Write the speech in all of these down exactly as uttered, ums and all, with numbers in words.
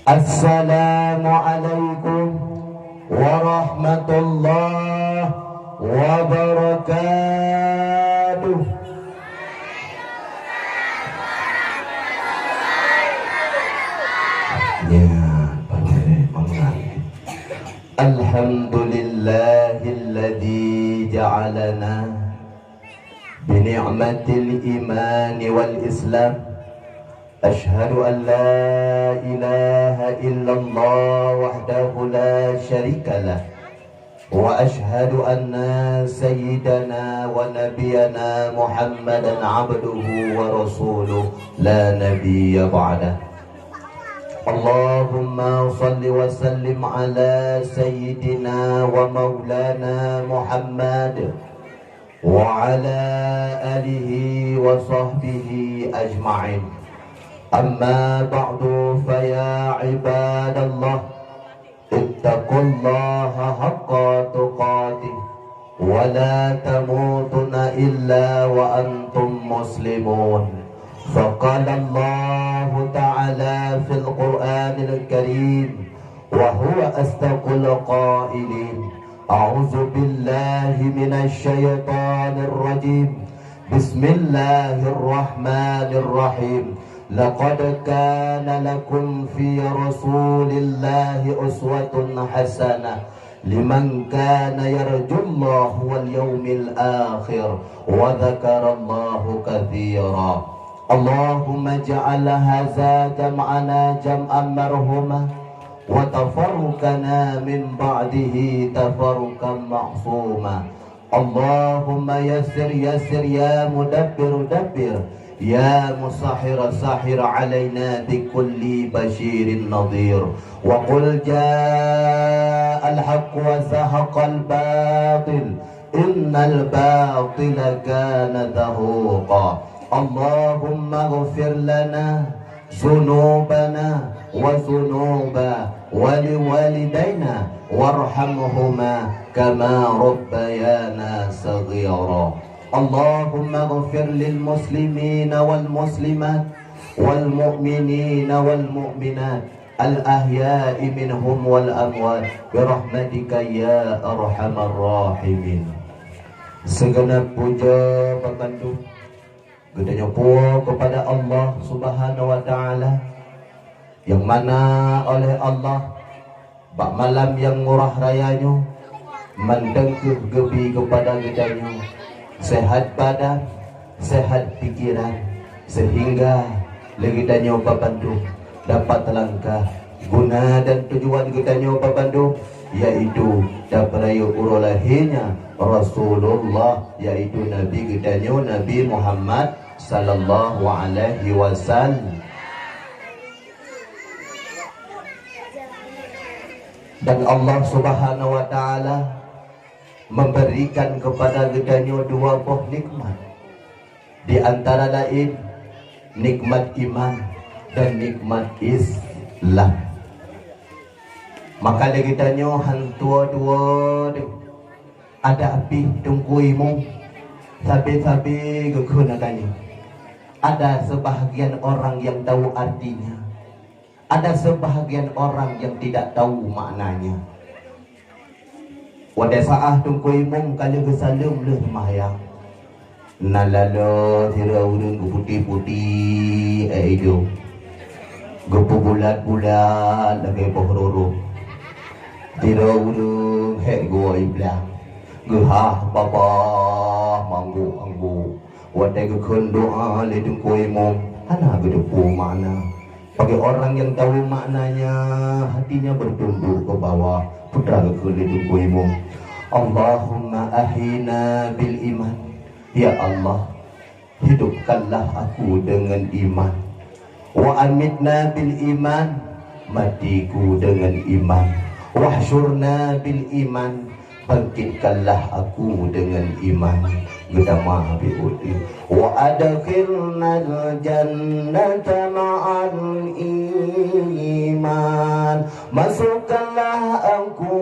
Assalamualaikum warahmatullahi wabarakatuh. Ya, pada mangat. Alhamdulillahilladzi ja'alana bi ni'matil imani wal islam. Asyhadu an la ilaha illallah wahdahu la syarikalah. Wa asyhadu anna sayyidana wa nabiyana Muhammadan abduhu wa rasuluh la nabiyya ba'dah. Allahumma salli wa sallim ala sayyidina wa maulana Muhammad wa ala alihi wa sahbihi ajma'in. Amma ba'du, fa ya ibadallah, ittaqullaha haqqa tuqatih, wa la tamutunna illa wa antum muslimun. Faqala Allahu ta'ala fil Qur'anil Karim, wa huwa asdaqul qailin. A'udzu billahi minasy syaithanir rajim. Bismillahirrahmanirrahim. Laqad kana lakum fi Rasulillahi uswatun hasanah liman kana yarjullaha wal yaumil akhir wa dzakarallaha katsira. Allahumma ja'al hadza jam'ana jam'an marhuma wa tafarruqana min ba'dihi tafarruqan ma'suma. Allahumma yassir yassir, ya mudabbir dabbir, ya musahhir sahhir alaina bi kulli basyirin nadhir. Wa qul ja'al haqq wa zahaqal batil, innal batila kana zahuqa. Allahumma ighfir lana dzunubana wa dzunuba wali walidaina warhamhuma kama rabbayana shaghira. Allahumma ighfir lil muslimina wal muslimat wal mu'minina wal mu'minat al ahya'i minhum wal amwat bi rahmatika ya arhamar rahimin. Segenap puja bandum geutanyoe puwoe keupada Allah Subhanahu wa Ta'ala, nyang mana oleh Allah bak malam nyang murah raya nyoe mantong kheueh geubri keupada geutanyoe seuhat badan, seuhat pikeran, seuhingga lé geutanyoe bandum dapat teulangkah guna dan tujuan geutanyoe bandum, yaitu tapeurayeuk uroe lahé nya Rasulullah, yaitu Nabi geutanyoe, Nabi Muhammad sallallahu alaihi wasallam. Dan Allah Subhanahu wa Ta'ala memberikan kepada geutanyoe dua boh nikmat. Di antara lain, nikmat iman dan nikmat Islam. Maka lé geutanyoe han tuwo-tuwo deh. Ada pih Teungku Imum, sabe-sabe geukheun tanyoe. Ada sebahagian orang yang tahu artinya. Ada sebahagian orang yang tidak tahu maknanya. Watée saát Teungku Imum ka lheueh geusaleuem lheueh seumayang, na laloe sidroe ureuëng geuputéh-putéh ék idong, geupeubulat-bulat lagée boh roro. Sidroe ureuëng hék geuwoe i blang, geuhah babah manggôk-anggôk. Watée geukheun doá lé Teungku Imum, hana geuteupeue makna. Bagi orang yang tahu maknanya, hatinya bertunduk ke bawah. Peugah geukheun lé Teungku Imum, "Allahumma ahyina bil iman." Ya Allah, hidupkanlah aku dengan iman. "Wa amitna bil iman." Matiku dengan iman. "Wahsyurna bil iman." Bangkitkanlah aku dengan iman. Geutama habéh udeb. "Wa adkhilnal jannata ma'al iman." Masukkanlah aku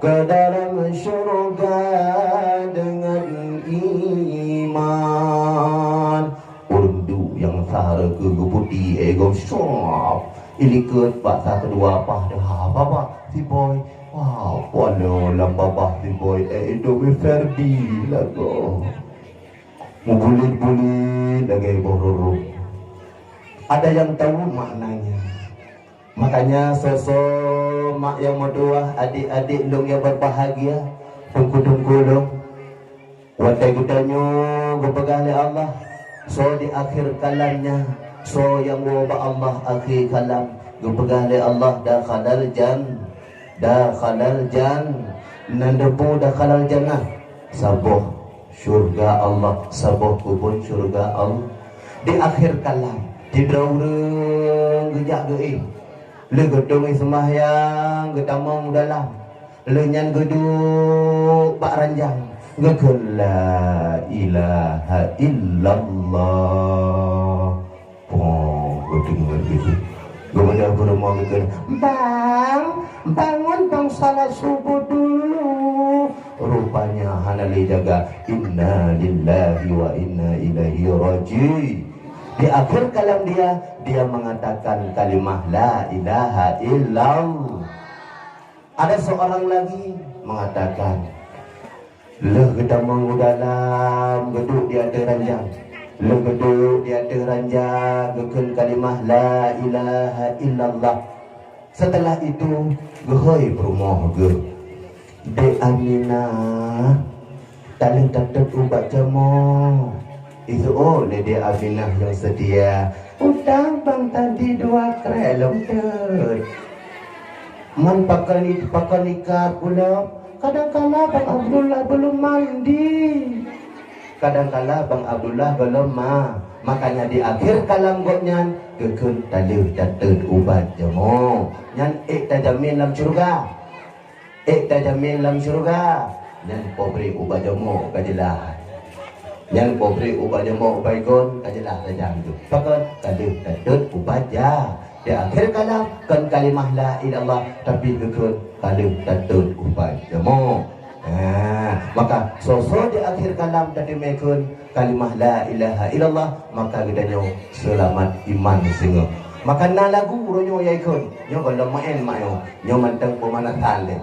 ke dalam syurga dengan iman. Ureuëng duek nyang sahara keu geuputéh ék gob sop. Ilikot bak sa keudua paih deuh ha babah si boy. Wah, walau lam babah si boy, eh, Indomie Ferdi lagoe. Mubulit-bulit lagèe boh rurung. Ada yang tahu maknanya? Makanya soe-soe mak nyang meutuwah, adik-adik lôn nyang berbahagia, teungku-teungku lôn, watèe geutanyoe geupeugah lé Allah, soe di akhir kalamnya, soe nyang woe bak Allah akhé kalam, geupeugah lé Allah, dakhalal jan-, dakhalal jan-, nan debu dakhalal jannah, saboh syurga Allah, saboh keubeuen syurga Allah. Di akhir kalam, sidroe ureueng geujak geuéh, lheueh geuteumé seumahyang, geutamong u dalam. Lheueh nyan geuduek bak ranjang, geukheun, "La ilaha illallah." Poh, geudeungoe lagèe nyan. Geubeudôh peurumoh geukheun, "Bang, bangun bang, salat suboh dulu." Rupanya hana lé jaga. Inna lillahi wa inna ilaihi raji. Di akhir kalam dia, dia mengatakan kalimah la ilaha illallah. Ada seorang lagi mengatakan, lheueh geutamong u dalam, geuduek di ateueh ranjang. Lheueh geuduek di ateueh ranjang, geukheun kalimah la ilaha illallah. Setelah itu, geuhôi peurumoh geuh, "Dek Aminah, taleuh tatot ubat jamoe." Iseuôt lé Dek Aminah nyang seutia, "Utang bang tadi dua krek lom tot. Man pakon i-, pakon ikat ulôn, kadangkala bang Abdullah belum mandi." Kadangkala bang Abdullah gohlom ma-, makanya di akhir kalam gobnyan geukheun, "Taleuh tatot ubat jamoe." Nyan ék tajamin lam syeuruga. Ék tajamin lam syeuruga. Nyan pabrik ubat jamoe ka jeulaih. Nyan pabrik ubat jamoe, ubat ikon ka jeulaih tajam tu. Pakon? Taleuh tatot ubat ja-, Di akhir kalam, kon kalimah la ilallah, tapi geukheun ka lheueh tatot ubat jamoe. Ha, maka soe-soe di akhir kalam tateumé kheun kalimah la ilaha illallah, maka geutanyoe seulamat iman singoh. Maka na lagu uroe nyoe nyang ikheun, nyoe gohlom maén mak nyoe, nyoe mantong peumanasan lé.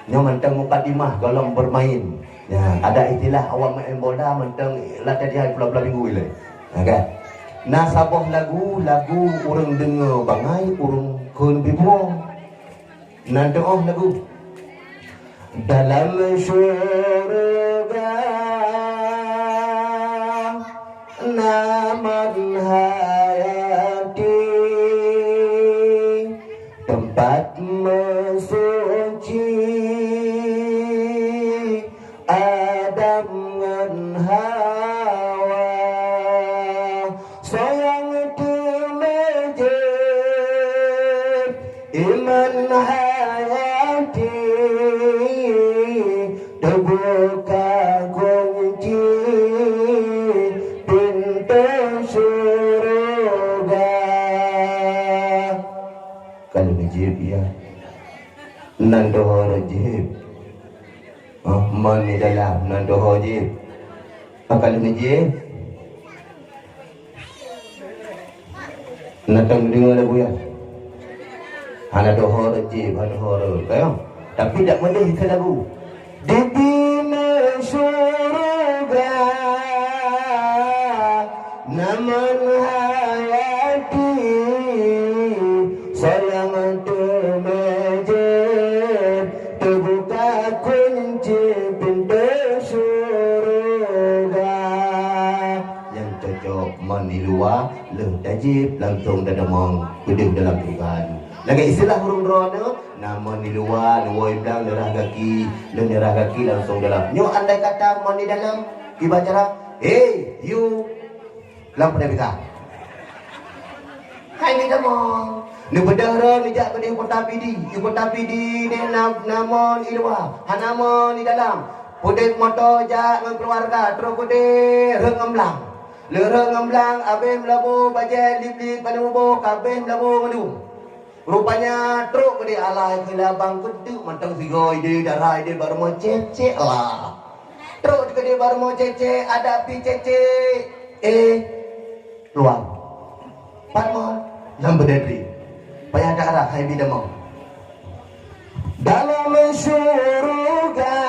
Nyoe mantong mukadimah gohlom bermain. Ya, ada istilah awak main bola mantong latihan jai pula-pula minggu ilée. Ha, kan? Na saboh lagu, lagu ureuëng deungoe bangai, ureuëng kheun bibroe. Nan teuôh lagu. Dalam syurga naman hayati, tempat meusuci Adam ngon Hawa. Soe nyang teumé jeuet iman hayati, teubuka gunci pintoe syeuruga. Ka lheueh jieb, ya. Nan dohor jieb. Oh, mon di dalam, nan dohor jieb. Ka lheueh jieb. Na teudeungoe lagu nyan? Hana dohor jieb, hana dohor. Ayo. Tapi dak meudeh keu lagu. Di binéh syeuruga naman hayati, soe nyang teumé jeuet, teubuka gunci pintoe syeuruga. Nyang cocok mon di luwa, lheueh tajieb langsong tatamong keudeh dalam syeuruga. Lagée istilah ureuëng droeneuh, na mon di luwa, neuwoe blang neurah gaki, lheueh neurah gaki langsong dalam. Nyoe andai kata mon di dalam, kiban cara, "Hei, you, lam peudeh pita." Hai ni damong. Neubeudôh droe neujak keudeh Kota Pidie. Di Kota Pidie ni na, na mon di luwa, hana mon di dalam. Peudeh moto jak ngon keuluwarga, trok keudeh rhot ngon blang. Lheueh rhot ngon blang, abéh meulabu bajée, lip-lip, bak lam buboh, ka abéh meulabu mandum. Rupanya trok keudeh alah keu labang keudeuk mantong sigoe ideh, dara ideh bak rumoh cék-cék lah. Trok keudeh bak rumoh cék-cék, adak pih cék-cék. Eh, luang. Pat mon? Lam beudedri. Payah darah hai bideungoe. Dalam syuruga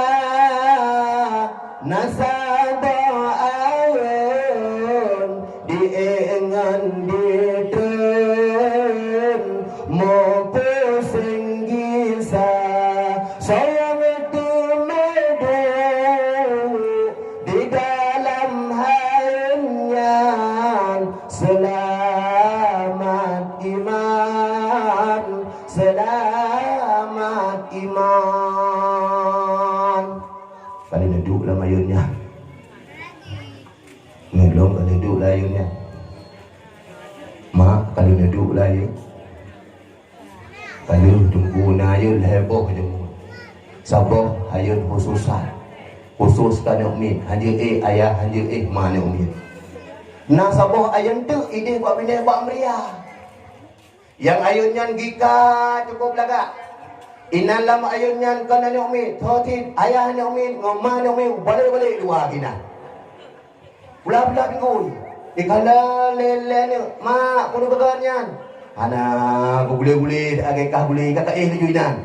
na saboh ayeueng, diingat ditreun meupuseng gisa. Soe nyang teumé duek di dalam hayeueng nyan, seulamat iman, seulamat iman. Ka lheueh neuduek lam ayeueng nyan. Nyoe lom ka lheueh duek lam ayeueng nyan. Mak, ka lheueh neuduek lam ayeueng. Ka lheueh teungku na ayeueng lhèe boh jeuet. Saboh ayeueng khususan. Khusus keu aneuk miet, hanjeuet éh ayah, hanjeuet éh ma aneuk miet. Na saboh ayeueng teuk idéh bak binéh bak meuria. Nyang ayeueng nyan gika cukup lagak. Inan lam ayeueng nyan kon aneuk miet, tho cit ayah aneuk miet ngon ma aneuk miet balek-balek dua inan. Pula-pula pinggui. Ikalon lé-lé aneuk, "Mak, peue neupeugah nyan?" "Hana, geugulé-gulé, agékah gulé, ka kaéh laju inan."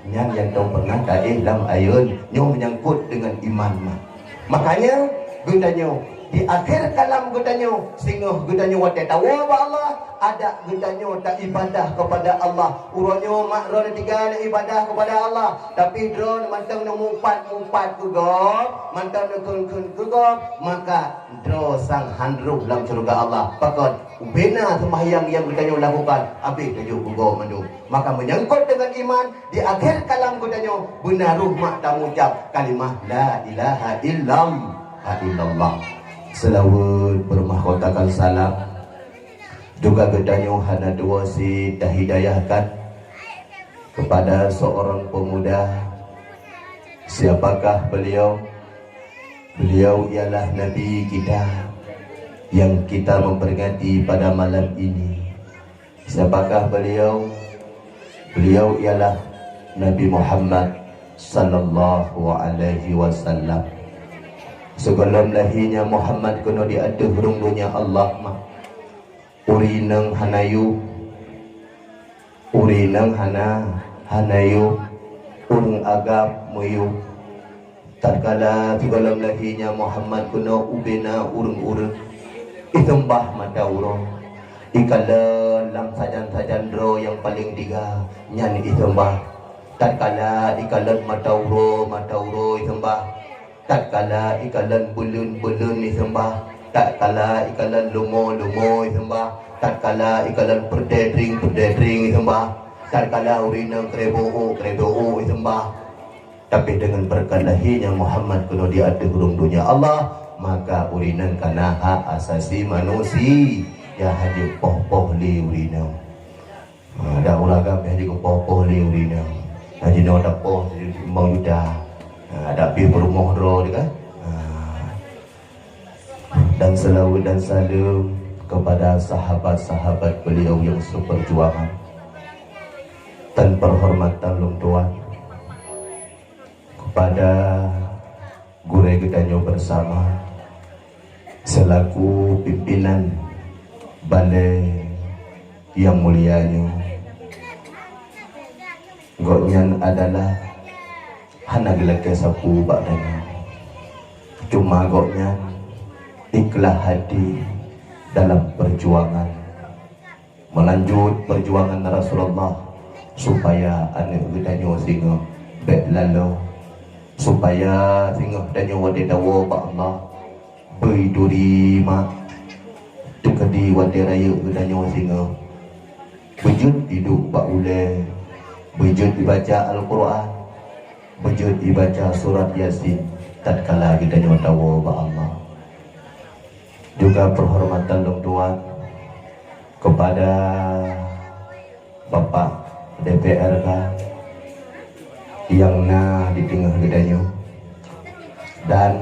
Nyan nyang tom peureunah kaéh lam ayeueng, nyoe meunyangkot deungon iman mak. Makanya, geutanyoe, di akhé kalam geutanyoe, singoh geutanyoe watée tawoe bak Allah, adak geutanyoe taibadah kepada Allah. Uroe nyoe mak droeneuh tinggai ibadah kepada Allah, tapi droeneuh mantong neumupat-mupat keu gob, mantong neukheun-kheun keu gob, maka droe sang han rhoh lam syeuruga Allah. Pakon? Ubena seumahyang nyang geutanyoe lakukan, habéh tajok keu gob mandum. Maka meunyangkot deungon iman, di akhé kalam geutanyoe beuna rhoh mak tamucab kalimah la ilaha illam-, illallah. Seulaweuet beureumoh kotakan salam. Juga geutanyoe hana dua sit tahidayahkan kepada seorang pemuda. Siapakah beliau? Beliau ialah Nabi kita yang kita memperingati pada malam ini. Siapakah beliau? Beliau ialah Nabi Muhammad sallallahu alaihi wasallam. Sigohlom lahé nyan Muhammad keunoe di ateueh rhueng donya Allah mah, ureueng inong hana yub, ureueng inong hana, hana yub, ureueng agam meuyub. Tatkala sigohlom lahé nyan Muhammad keunoe ubena ureueng-ureueng, iseumbah mata uroe, ikalon lam sajan-sajan droe nyang paleng tiga, nyan iseumbah. Tatkala ikalon mata uroe, mata uroe iseumbah. Tatkala ikalon buleuen-buleuen iseumbah. Tatkala ikalon lumo-lumo iseumbah. Tatkala ikalon peureudeh trieng, peureudeh trieng iseumbah. Tatkala ureueng inong keureubeuk, keureubeuk iseumbah. Tapi deungon beureukat lahé nyan Muhammad keunoe di ateueh rhueng donya Allah, maka ureueng inong kana hak asasi manusia, ya hana jipoh-poh lé ureueng inong. Ha, dan ureueng agam hana jigeupoh-poh lé ureueng inong. Hana jinoe tapoh limong juta. Ha, tapi peurumoh droe teuh kan. Ha. Dan selawat dan salam kepada sahabat-sahabat beliau yang seperjuangan. Dan penghormatan lôn tuan kepada gurée geutanyoe bersama selaku pimpinan balée nyang mulia nyoe. Gobnyan adalah hana geulakée sapeue bak tanyoe. Cuma gobnyan ikhlas hati dalam perjuangan, melanjut perjuangan Rasulullah, supaya aneuk geutanyoe singoh bék lalo, supaya singoh tanyoe watée tawoe bak Allah, beu turi mak, teukeudi watée rayeuk geutanyoe singoh, beujeuet iduek bak ulée, beujeuet ibaca Al-Quran, beujeuet ibaca surat Yasin tatkala geutanyoe tawoe bak Allah. Juga penghormatan lôn tuan kepada Bapak D P R K nyang na di teungoh geutanyoe, dan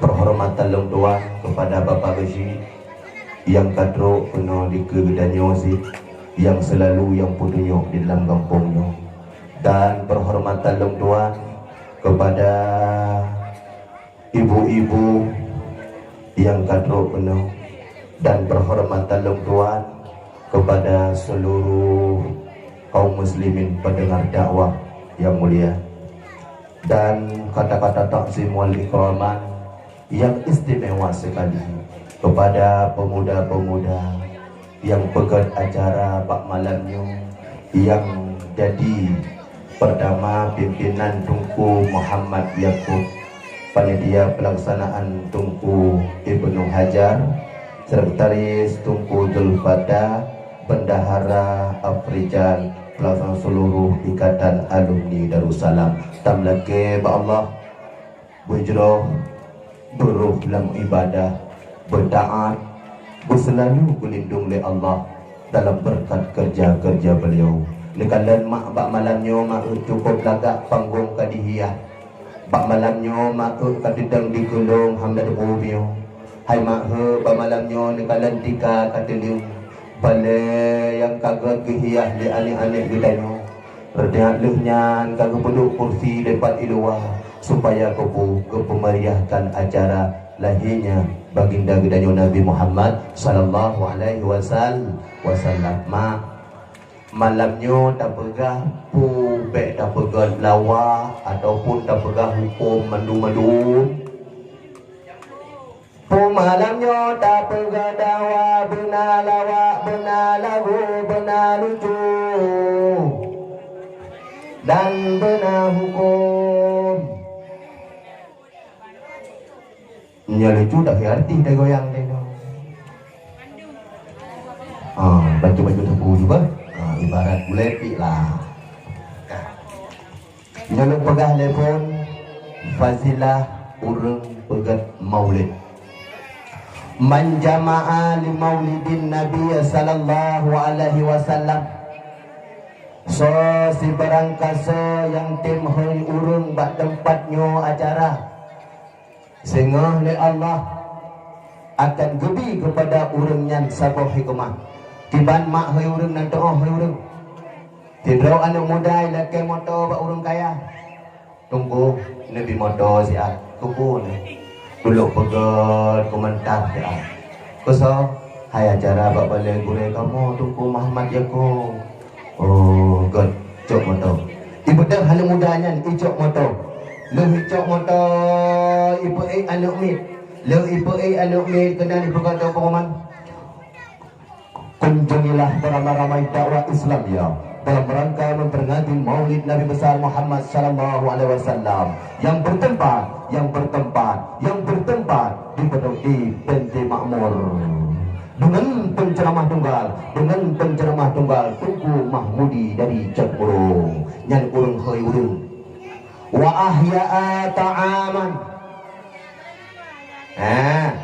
penghormatan lôn tuan kepada Bapak Geuchik nyang ka trok keunoe dikeue geutanyoe cit, nyang seulalu nyang peutunyok di dalam gampông nyoe, dan penghormatan lôn tuan kepada ibu-ibu nyang ka trok keunoe, dan penghormatan lôn tuan kepada seluruh kaum muslimin pendengar dakwah yang mulia, dan kata-kata takzim wal ikraman yang istimewa sekali kepada pemuda-pemuda yang peugöt acara bak malam nyoe, yang jadi pertama pimpinan Teungku Muhammad Yakub, panitia pelaksanaan Teungku Ibnu Hajar, sekretaris Teungku Zulfata, bendahara Afrijal, pelaksana seluruh ikatan alumni Darussalam. Tameulakée bak Allah, beujroh, beuroh lam ibadah, beutaat, beuseulalu geulindong lé Allah dalam beureukat keureuja-keureuja beliau. Neukalon mak bak malam nyoe, mak cukôp lagak panggong ka dihiah. Bak malam nyoe, mak ka teudong dikeulong hana teupeue. Hai mak, bak malam nyoe neukalon tika ka teuleueng. Balée nyang ka geuhiah lé aneuk-aneuk geutanyoe. Reuteuk lheueh nyan ka geupeuduek kursi dipat i luwa, supaya keupeue, geupeumeriahkan acara lahirnya Baginda geutanyoe Nabi Muhammad sallallahu alaihi wasal-, wasallam. Mak, malam nyoe tapeugah peue bék tapeugah lawa ataupun tapeugah huköm mandum-mandum? Peue malam nyoe tapeugah dawa, beuna lawak, beuna lagu, beuna lucu, dan beuna huköm. Nyoe lucu tapi artis dah goyang teuh. Ah, bantu-bantu teupeu juga. Ah, ibarat gulai pik lah. Nyoe lôn peugah lé phon, fazilah ureuëng peugét maulid. Man jama'a li maulidin Nabi sallallahu alaihi wasallam. Soe sibarang kasoe nyang tem hôi ureuëng bak teumpat nyoe acara, singoh lé Allah akan geubi keupada ureuëng nyan saboh hikmah. Kiban mak hôi ureuëng nan teuoh hôi ureuëng. Sidroe aneuëk muda ilakée moto bak ureuëng kaya. Teungku, neubi moto siat. Teungku nyoe, tulok peugét keumantat siat. Keusoe, hai acara bak balée gurée kamoe Teungku Muhammad Yakub. Oh, gét, cok moto. Ibeudôh aneuëk muda nyan icok moto. Lheueh icok moto, ipeuék aneuëk miet. Lheueh ipeuék aneuëk miet keunan ipeugah lé peurumoh, kunjungilah beramai-ramai dakwah Islam ya dalam rangka memperingati Maulid Nabi Besar Muhammad sallallahu alaihi wasallam yang bertempat, yang bertempat, yang bertempat di Pondok di Bente Makmur. Dengan penceramah tunggal, dengan penceramah tunggal Teungku Mahmudi dari Cot Burong. Nyan ureuëng hôi ureuëng. Wa ahya'a ta'aman. Ha.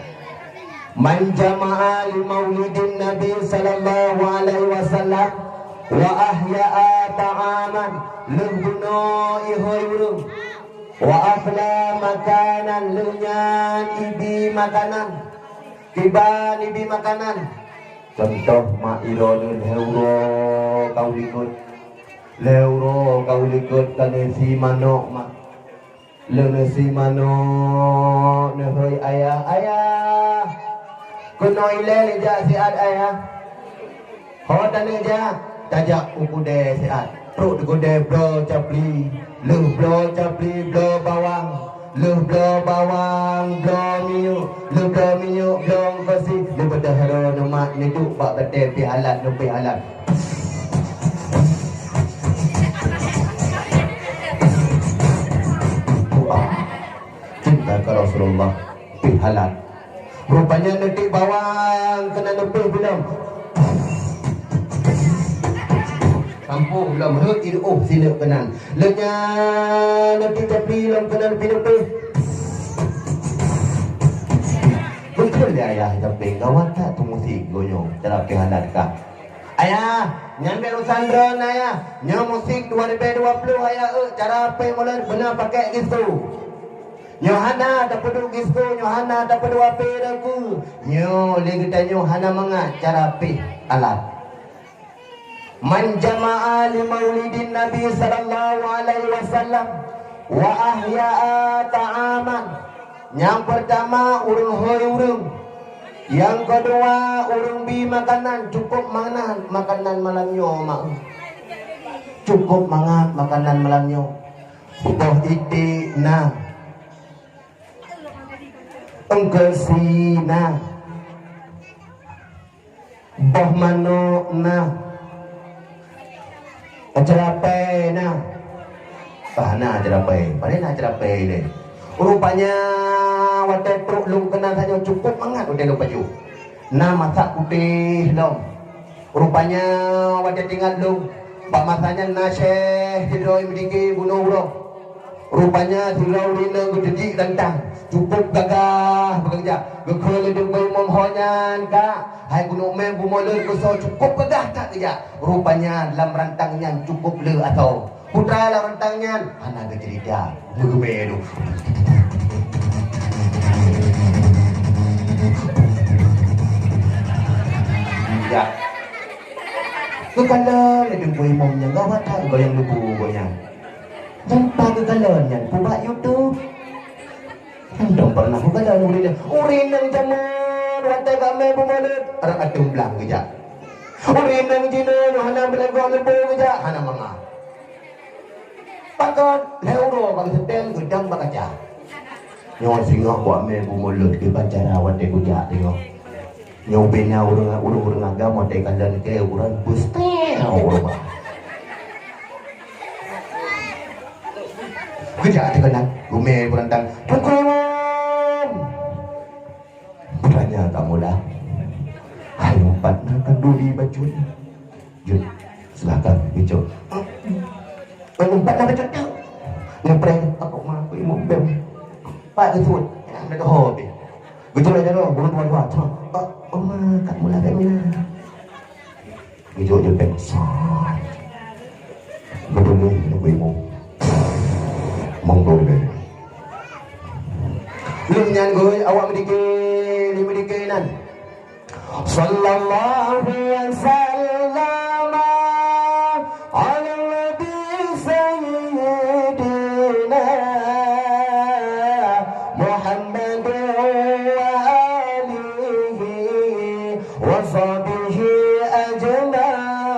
Man jama'a li maulidin Nabi sallallahu alaihi wasallam wa ahya'a ta'aman. Lheueh bunoe ihôi ureuëng. Wa akhla makanan, lheueh nyan ibi makanan. Kiban ibi makanan. Contoh mak iroe lheueh uroe ka u likot. Lheueh uroe ka u likot ka neusi manok mak. Lheueh neusi manok, neuhôi ayah, "Ayah, keunoe ilée neujak siat ayah." Ho taneuk jak, tajak u keudè siat. Trok di keudè bloe capli, lheueh bloe capli bloe bawang, lheueh bloe bawang bloe minyeuk, lheueh bloe minyeuk bloe eungkôt sie, lheueh beudôh droe neumat neuduek bak batèe pih alat, neupih alat. Cinta ka Rasulullah pih halat. Rupanya neutik bawang keunan neupih bilom. Sampôh bilom rhot iruôh sineuk keunan. Lheueh nyan neutik capli lom keunan pih neupih. Beutôi lé ayah sampéng gawat that peumusiek geuh nyoe cara pih halat kah. Ayah, nyan bèk urusan droeneuh ayah. Nyoe musik dua ribèe dua ploh ayah, eu, cara pih mulod beuna pakèk disko. Nyoe hana tapeuduek disko, nyoe hana tapeuduek apé lagu. Nyoe lé geutanyoe hana mangat cara pih alat. Man jama'a li maulidin Nabi sallallahu alaihi wasallam wa ahya'a ta'aman. Nyang peurtama ureuëng hôi ureuëng. Nyang keudua, ureuëng bi makanan, cukup mangat makanan malam nyoe, mak. Cukup mangat makanan malam nyoe. Boh iték na. Eungkeusi na. Boh manok na. Acarapée na. Bah na acarapée. Pane na acarapée lé. Rupanya watée trok lôn keunan tanyoe cukup mangat watée lôn pajoh. Na masak putéh lom. Rupanya watée teuingat lôn, bak masa nyan na syeh sidroe meudike bunoe uroe. Rupanya sidroe ureuëng inong geuteujik rantang, cukup gagah beukeujak. Geukheun lé teungku imum ho nyan, "Kak, hai keuneuk mé bumoe lôn keusoe cukup gagah that geujak." Rupanya lam rantang nyan cukup le asoe. Putra lam rantang nyan hana geucerita, meugeumé tu. Ya. Geukalon lé teungku imum nyan, gawat that goyang lugu gobnyan. Tanpa geukalon nyan, peubuet YouTube. Hantom pernah geukalon ureuëng inong. Ureuëng inong jameun watée ka mé bumoe lôn, rot ateueh blang geujak. Ureuëng inong jinoe hana beulagoe leubeh geujak, hana mangat. Pakon lhée uroe ka geuseutém geudong bak kaca. Nyoe singoh buet mé bumoe lôn kiban cara watée kujak teungoh. Nyoe bina ureuëng, ureuëng-ureuëng agam watée kalon keu uroe bus teuh uroe bah. Kujak teuh keunan, gumé beurantang. Teungku Imum! Bukannya kamu lah. Hai umpat na kanduri bacut. Jeuet, silakan, geucok. Ban umpat na geucok nyoe. Ngepreng, aku mah, aku imum bem. Pat geusut. Ya, nak ho deh. Geucok aja dong, bulu dua-dua. Cok. Oh, oh, mah, kat mula kat mula. Geucok je peng. Sat. Beutôi ni, aku imum. Mong dong deh. Lheueh nyan goi awak meudike, lheueh meudike nan. Sallallahu wasallam ala nabi sayyidina Muhammad wa alihi wa sahbihi ajma'ina.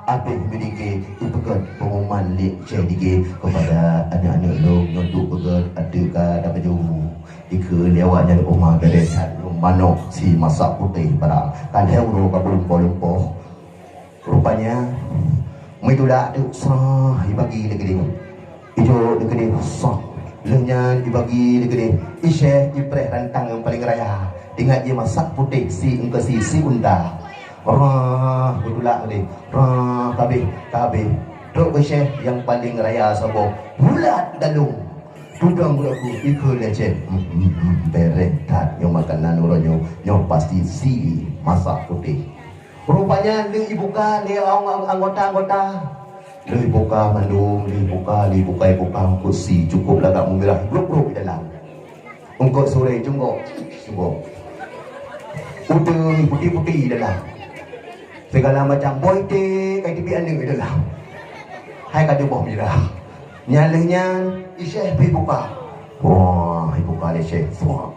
Abéh meudike, ipeugét pengumuman lé cai dike kepada aneuk-aneuk lôn nyang duek beugét ateueh ka dapat jauh. Ikeu lewat nyan uma gadai that lôn manok si masak putéh barang. Ka lheueh uroe ka beulumpoh-lumpoh. Rupanya, meutulak teuk sah ibagi lé keudeh. Ijok lé keudeh sah. Lheueh nyan ibagi lé keudeh. Isyeh ipreh rantang nyang paleng raya. Ingat jih masak putéh si eungkeusi si unta. Rah beutulak keudeh. Rah kabeh, kabeh. Trok keu syeh nyang paleng raya saboh. Bulat dalong. Tudong budak ku, ikeu lé cen. Hmm, hmm, hmm, bereh that nyoe makanan uroe nyoe, nyoe pasti si masak putéh. Rupanya lheueh ibuka lé ang-, ang-, anggota-anggota. Lheueh ibuka mandum, lheueh ibuka, lheueh ibuka, ibuka eungkôt si cukup lagak meumirah, brok-brok di dalam. Eungkôt surée cunggok, cunggok. Udeueng putéh-putéh di dalam. Segala macam boh iték ka jiteubiet aneuk di dalam. Hai ka jeuet boh mirah. Nyan lheueh nyan, isyeh pih buka. Wah, ibuka lé syeh. Wah.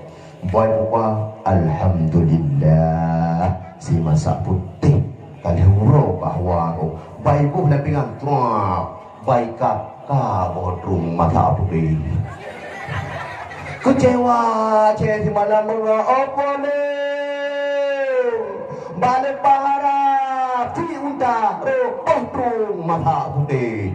Bai buka, alhamdulillah. Si masak putéh. Ka lheueh uroe ka hawa roh. Bai boh lam pingan. Tuak. Bai ka, ka boh trueng masak putéh. Keucewa cit simalam meungoh, oh, po lé. Bak leupah harab, si unta, roh boh trueng masak putéh.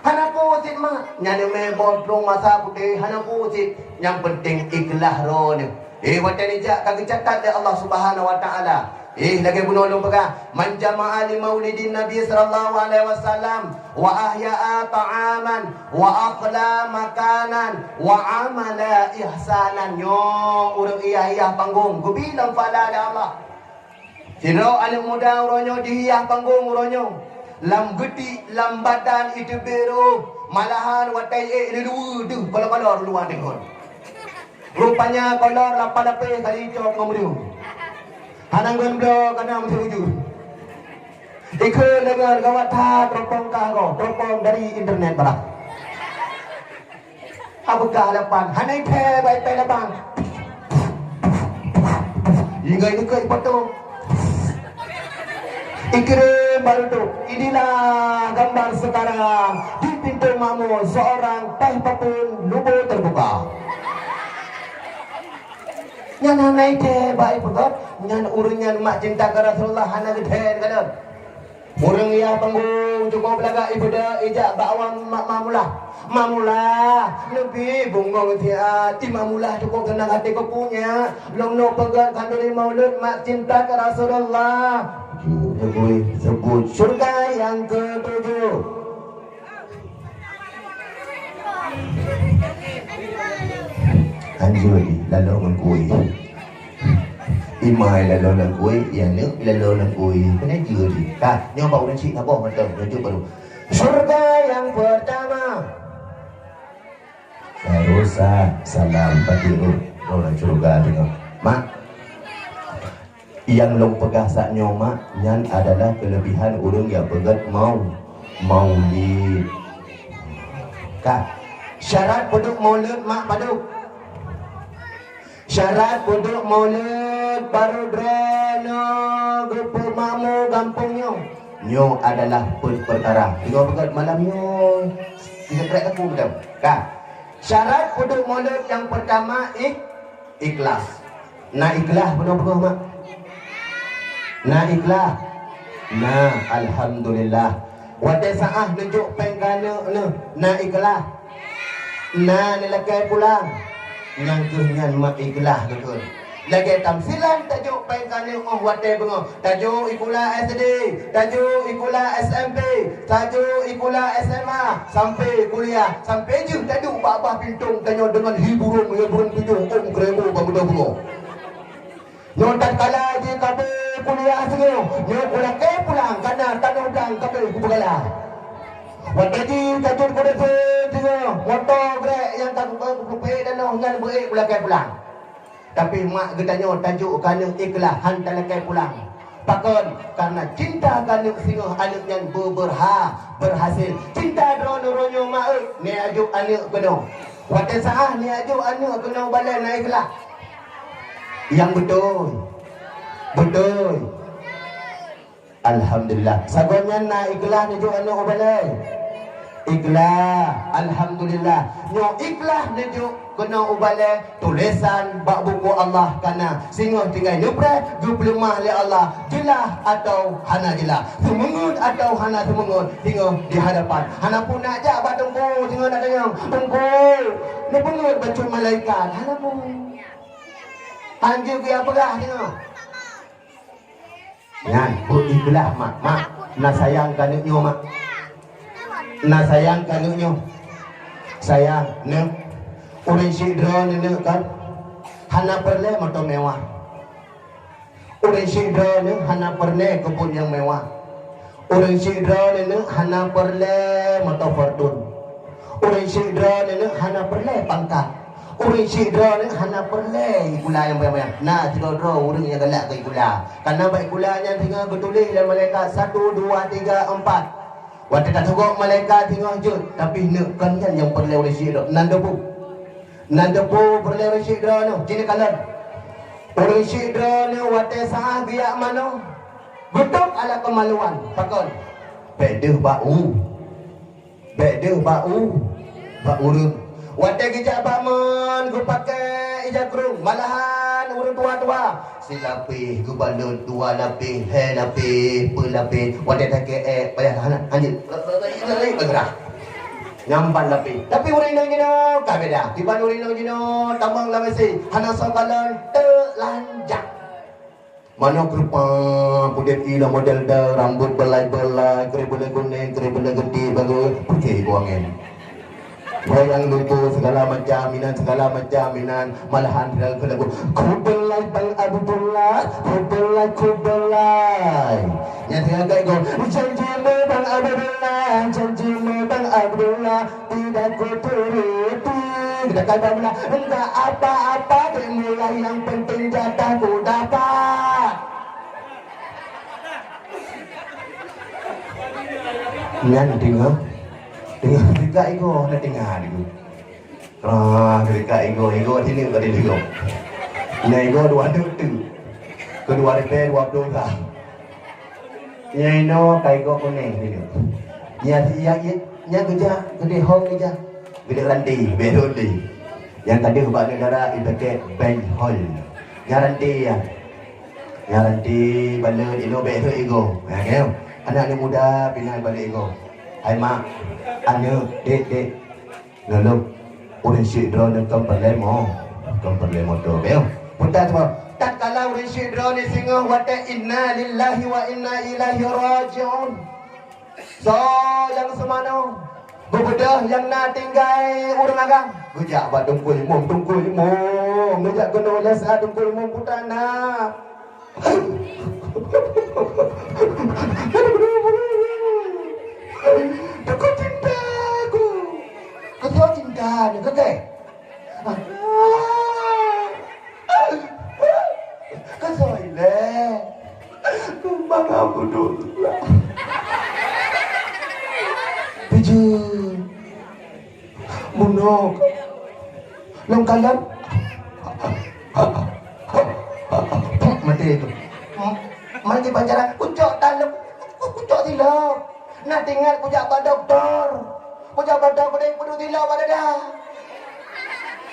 Hana peue cit, mak. Nyan mé boh trueng masak putéh, hana peue cit. Nyang penting ikhlas droeneuh. Eh, watée neujak ka geucatat lé Allah Subhanahu wa Taala. Eh, lagée bunoe lôn peugah, "Man jama'a li maulidin Nabi sallallahu alaihi wasallam wa ahya'a ta'aman wa akhla makanan wa amala ihsanan." Nyoe ureuëng hiah-hiah panggong geubi lam phala lé Allah. Sidroe aneuk muda uroe nyoe jihiah panggong uroe nyoe. Lam geutik, lam badan iteubiet rôh. Malahan watée ék leuluweue deuh kolor-kolor luwa deungon. Rupanya kolor lapan lapéh kali cok ngon meureueng. Hana ngon bloe kana meuseujur. Ikeu deungon gawat that teropong ka goe, teropong dari internet barang. Abeugah lapan, hana ithèe bak ipèe labang. Ingat-ingat ipotong. Ikirém bak reudôk, inilah gambar sekarang di pintu makmu seorang teh papun lubo terbuka. Nyan hana ithèe bak ipeugöt, nyan ureueng nyan mak cinta keu Rasulullah hana geuthèe kadang. Ureueng yah panggong cukup lagak ipeudeuh ijak bak awak mak Mamulah. Mamulah, neubi bungong siat, di Mamulah cukup seunang até keu punyak. Lôn neuk peugöt khanduri maulud mak cinta keu Rasulullah. Ju, neubui seubut syurga nyang keutujoh. Hanjeuet jih laloe ngon kui. Imai laloe lam kui, aneuk laloe lam kui. Keuneuk jeuet jih. Ka, nyoe bak ureueng chik saboh mantong, nyoe jeuet baru. Syurga nyang peurtama. Barusan salam pati roh, roh lam syurga teungoh. Mak, nyang lôn peugah sak nyoe, Mak, nyan adalah keulebihan ureueng nyang peugöt mau-, maulid. Ka. Syarat peuduek maulud, Mak, padub? Syarat peuduek maulud barô droeneuh geupeumakmu gampông nyoe. Nyoe adalah peuet peukara. Deungoe beugöt malam nyoe. Sikrek aku beutôi. Ka. Syarat peuduek maulud nyang peurtama, ik-, ikhlas. Na ikhlas bunoe beungoh, Mak? Na ikhlas? Na, alhamdulillah. Watèe saah neujok péng keu aneuk neuh, na ikhlas? Na neulakèe pulang? Nyang kheueh nyan mak ikhlas geukheun. Lagèe tamsilan tajok péng keu aneuk 'oh watèe beungoh. Tajok ikula S D, tajok ikula S M P, tajok ikula S M A, sampai kuliah, sampai jeuet taduek bak bah pintong tanyoe deungon hi burông, hi burông tujoh, ôm keureubo bak meudoh beungoh. Nyoe tatkala jih ka beu kuliah singoh, nyoe kulakèe pulang, kana tanoh blang ka beu kupeugala. Watèe jih tajeuet keu desya singoh, moto grek nyang ka kupeugupék tanoh nyan beu-ék kulakèe pulang. Tapi mak geutanyoe tajok keu aneuk ikhlas han talakèe pulang. Pakon? Karena cinta keu aneuk singoh aneuk nyan beu-, beurha-, beurhasil. Cinta droeneuh uroe nyoe mak, nèk ajok aneuk keunoe. Watèe saah nèk ajok aneuk keunoe u balèe na ikhlas. Nyang beutôi. Beutôi. Alhamdulillah. Sagoe nyan na ikhlas neujok aneuk u balèe. Ikhlas. Alhamdulillah. Nyoe ikhlas neujok keunoe u balèe, tulésan bak buku Allah ka na. Singoh tinggai neupreh geupeuleumah lé Allah. Jeulaih atawa hana jeulaih. Seumeungeut atawa hana seumeungeut. Singoh di hadapan. Hana pun nak jak bak teungku, singoh nak tanyong, "Teungku, neupeungeut bacut malaikat?" Hana pun. Hanjeuet geujak peugah singoh. Nyan, beu ikhlas, mak. Mak, na sayang keu aneuk nyoe, mak. Na sayang keu aneuk nyoe. Sayang, neuk. Ureueng syedara neuk kan. Hana peureulèe moto mewah. Ureueng syedara neuk hana peureulèe keubon nyang mewah. Ureueng syedara neuk hana peureulèe moto Fortuner. Ureueng syedara neuk hana peureulèe pangkat. Ureueng syedara neuk hana peureulèe ikula nyang banyak-banyak. Na sidroe-droe ureueng nyang galak keu ikula. Karena bak ikula nyan singoh geutuléh lé malaikat satu, dua, tiga, empat. Watèe tatugok malaikat singoh jeuet, tapi neuk kon nyan nyang peureulèe ureueng syedara. Nan debu. Nan debu peureulèe ureueng syedara neuk. Jih neukalon. Ureueng syedara neuk watèe saah geujak manoe. Beutôi alat keumaluan. Pakon? Bèk deuh bak u. Bèk deuh bak u, bak ureueng. Watèe geujak bak mon geupakèe ija krueng, malahan ureueng tuha-tuha. Silapéh geubalot dua lapéh, lhèe lapéh, peuet lapéh. Watèe takèe ék, payah hana, hanjeuet. Beugerak. Nyang ban lapéh. Tapi ureueng inong jinoe ka beda. Kiban ureueng inong jinoe tamong lam mesin. Hana soe kalon, teulanjang. Manoe keureupang, pudeb i lam model da, rambot beulai-beulai, keu beulai kunéng, keu beulai geuti, bagoe putéh ibu angén. Wayang lucu segala macam inan, segala macam inan, malahan tinggal keu lagu, "Kubeulai Bang Abdullah, kubeulai, kubeulai." Nyang tinggal gai go, "Janji mu Bang Abdullah, janji mu Bang Abdullah." Tidak kuturuti. Kita kata pula, enggak apa-apa, dek mulai yang penting jatah ku dapat. Nyan deungoe. Deungoe juga igo, na deungoe dulu. Ah, keurika igoe, igoe sini ka diligom. Nyang igoe dua teuk teuk. Keudua ribèe dua ploh ka. Nyang inoe ka igoe kunéng sini. Nyang si nyang nyang geujak geudeh hong geujak. Geudeh ranté, bèk rot lé. Nyang ka deuh bak neugara ipaké bank hol. Nyang ranté ya. Nyang ranté balot inoe bèk rot igoe. Ya kan? Aneuk-aneuk muda pih na balot igoe. Hai mak, aneuk, dek, dek. Lalu, ureueng syik droeneuh kon peureulèe mo-, kon peureulèe moto. Beuh, peue teuma. Tatkala ureueng syik droeneuh singoh watèe inna lillahi wa inna ilaihi raji'un. Soe nyang seumanoe? Geubeudôh nyang na tinggai ureueng agam. Geujak bak Teungku Imum, Teungku Imum. Geujak keunoe lé sa Teungku Imum putra na. Teungku cinta ku. Keu soe cinta nyoe keu kèe? Keu soe ilèe? Keu Bang Abdullah. Bijih. Bunoe. Lôn kalon. Maté tu. Man di pancara, kucok tan lôn, kucok silop. Na teuingat kujak bak dokto. Kujak bak dokto, kudeh peuduek silop bak dada.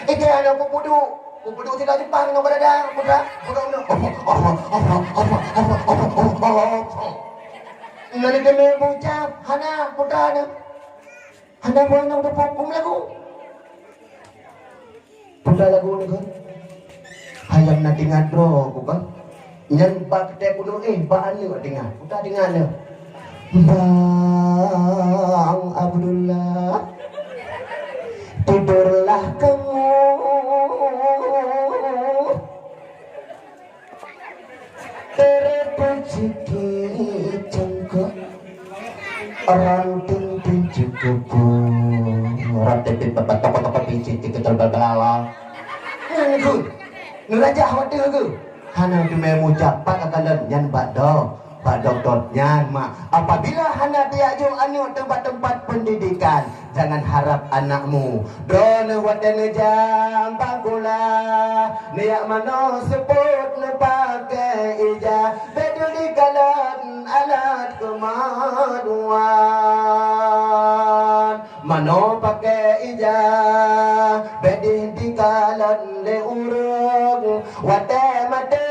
Ike hana kupeuduek. Kupeuduek silop Jepang ngon bak dada. Putra, putra, putra. Nani kena bucap, hana, putra, hana. Hana bunoe teupeu lagu. Peugah lagu nyoe kan? Hayam na teuingat droe ku kan? Nyan bak teuh bunoe, eh, bak aneuk teuingat. Peugah teuingat nyoe. Bang Abdullah, tidurlah kamu. Terpejiki cangkok. Ranting pincu kuku. Ranting pin papa toko-toko pincu tiga terbal belawa. Nyan ku. Nurajah watèe ku. Hana teumé mucap pat akalon nyan bak do. Bak dokto nyan mak. Apabila hana tajak jok aneuk teuh bak teumpat pendidikan, jangan harap anakmu. Droeneuh watèe neujak bak kula, neujak manoe seupôt neupaké ija, bèk dikalon alat keumaluan. Manoe paké ija, bèk dikalon lé ureueng. Watèe maté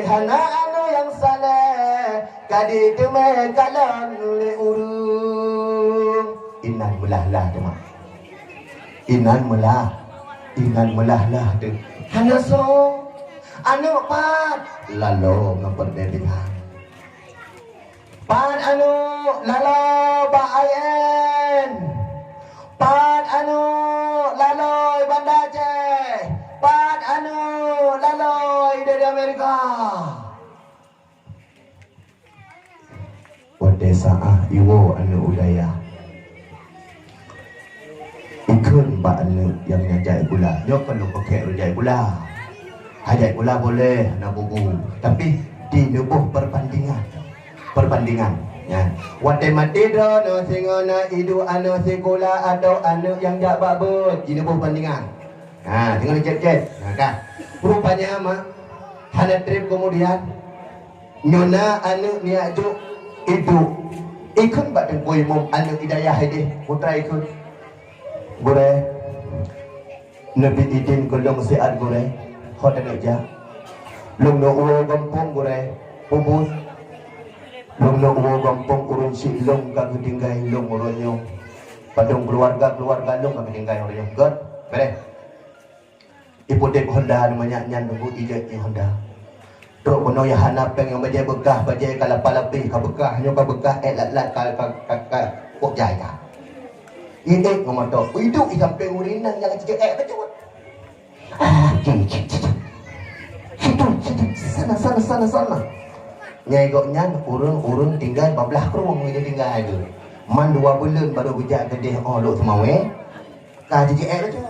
hana aneuk nyang saleh, ka diteumé kalon lé ureueng. Inan meulah-lah teuma. Inan meulah, inan meulah-lah teuh. Hana soe. Aneuk pat? Lalo ngon peureudeh bilang. Pat aneuk lalo bak I M? Pat aneuk lalo i Banda Aceh? Pat aneuk lalo i dari Amerika? Watèe saát iwoe aneuk u dayah, ikheun bak aneuk nyang jai kula, nyoe kon lôn peukhèk lôn jai kula. Hajat kula boleh hana bubu, tapi di neuboh perbandingan. Perbandingan, ya. Watèe maté droeneuh singoh na iduek aneuk sikula atau aneuk nyang jak bak beuet, di neuboh bandingan. Ha, singoh cét-cét. Ha, ka. Rupanya mak hana trép kemudian Nyoe na aneuk neujak jok iduek. Ikheun bak Teungku Imum aneuk i dayah idéh, putra ikheun. Gurèe, neubri idin keu lôn siat gurèe, hot aneuk jak. Lôn neuk woe gampông gurèe, peubuet. Lôn neuk woe gampông ureueng syik lôn ka geutinggai lôn uroe nyoe. Padum keuluwarga-keuluwarga lôn ka geutinggai uroe nyoe. Gèt, bèrèh. Ipeutek Honda nyan manyak nyan nunggu ijak i Honda. Trok keunoe ya hana péng nyang bajèe beukah, bajèe ka lapah lapéh, ka beukah, nyoe ka beukah, ék lat-lat ka, ka, ka, ka, kok jai ka. Iék ngon moto, iduek i sampéng ureueng inong nyang cicak ék bacut. Ah, cicak, cicak. Situ, situ, sana, sana, sana, sana. Nyai gobnyan ureueng-ureueng tinggai bablah krueng ngon tinggai tu. Man dua buleuen baru geujak keudeh oh Lhokseumawe. Ka jijak ék bacut.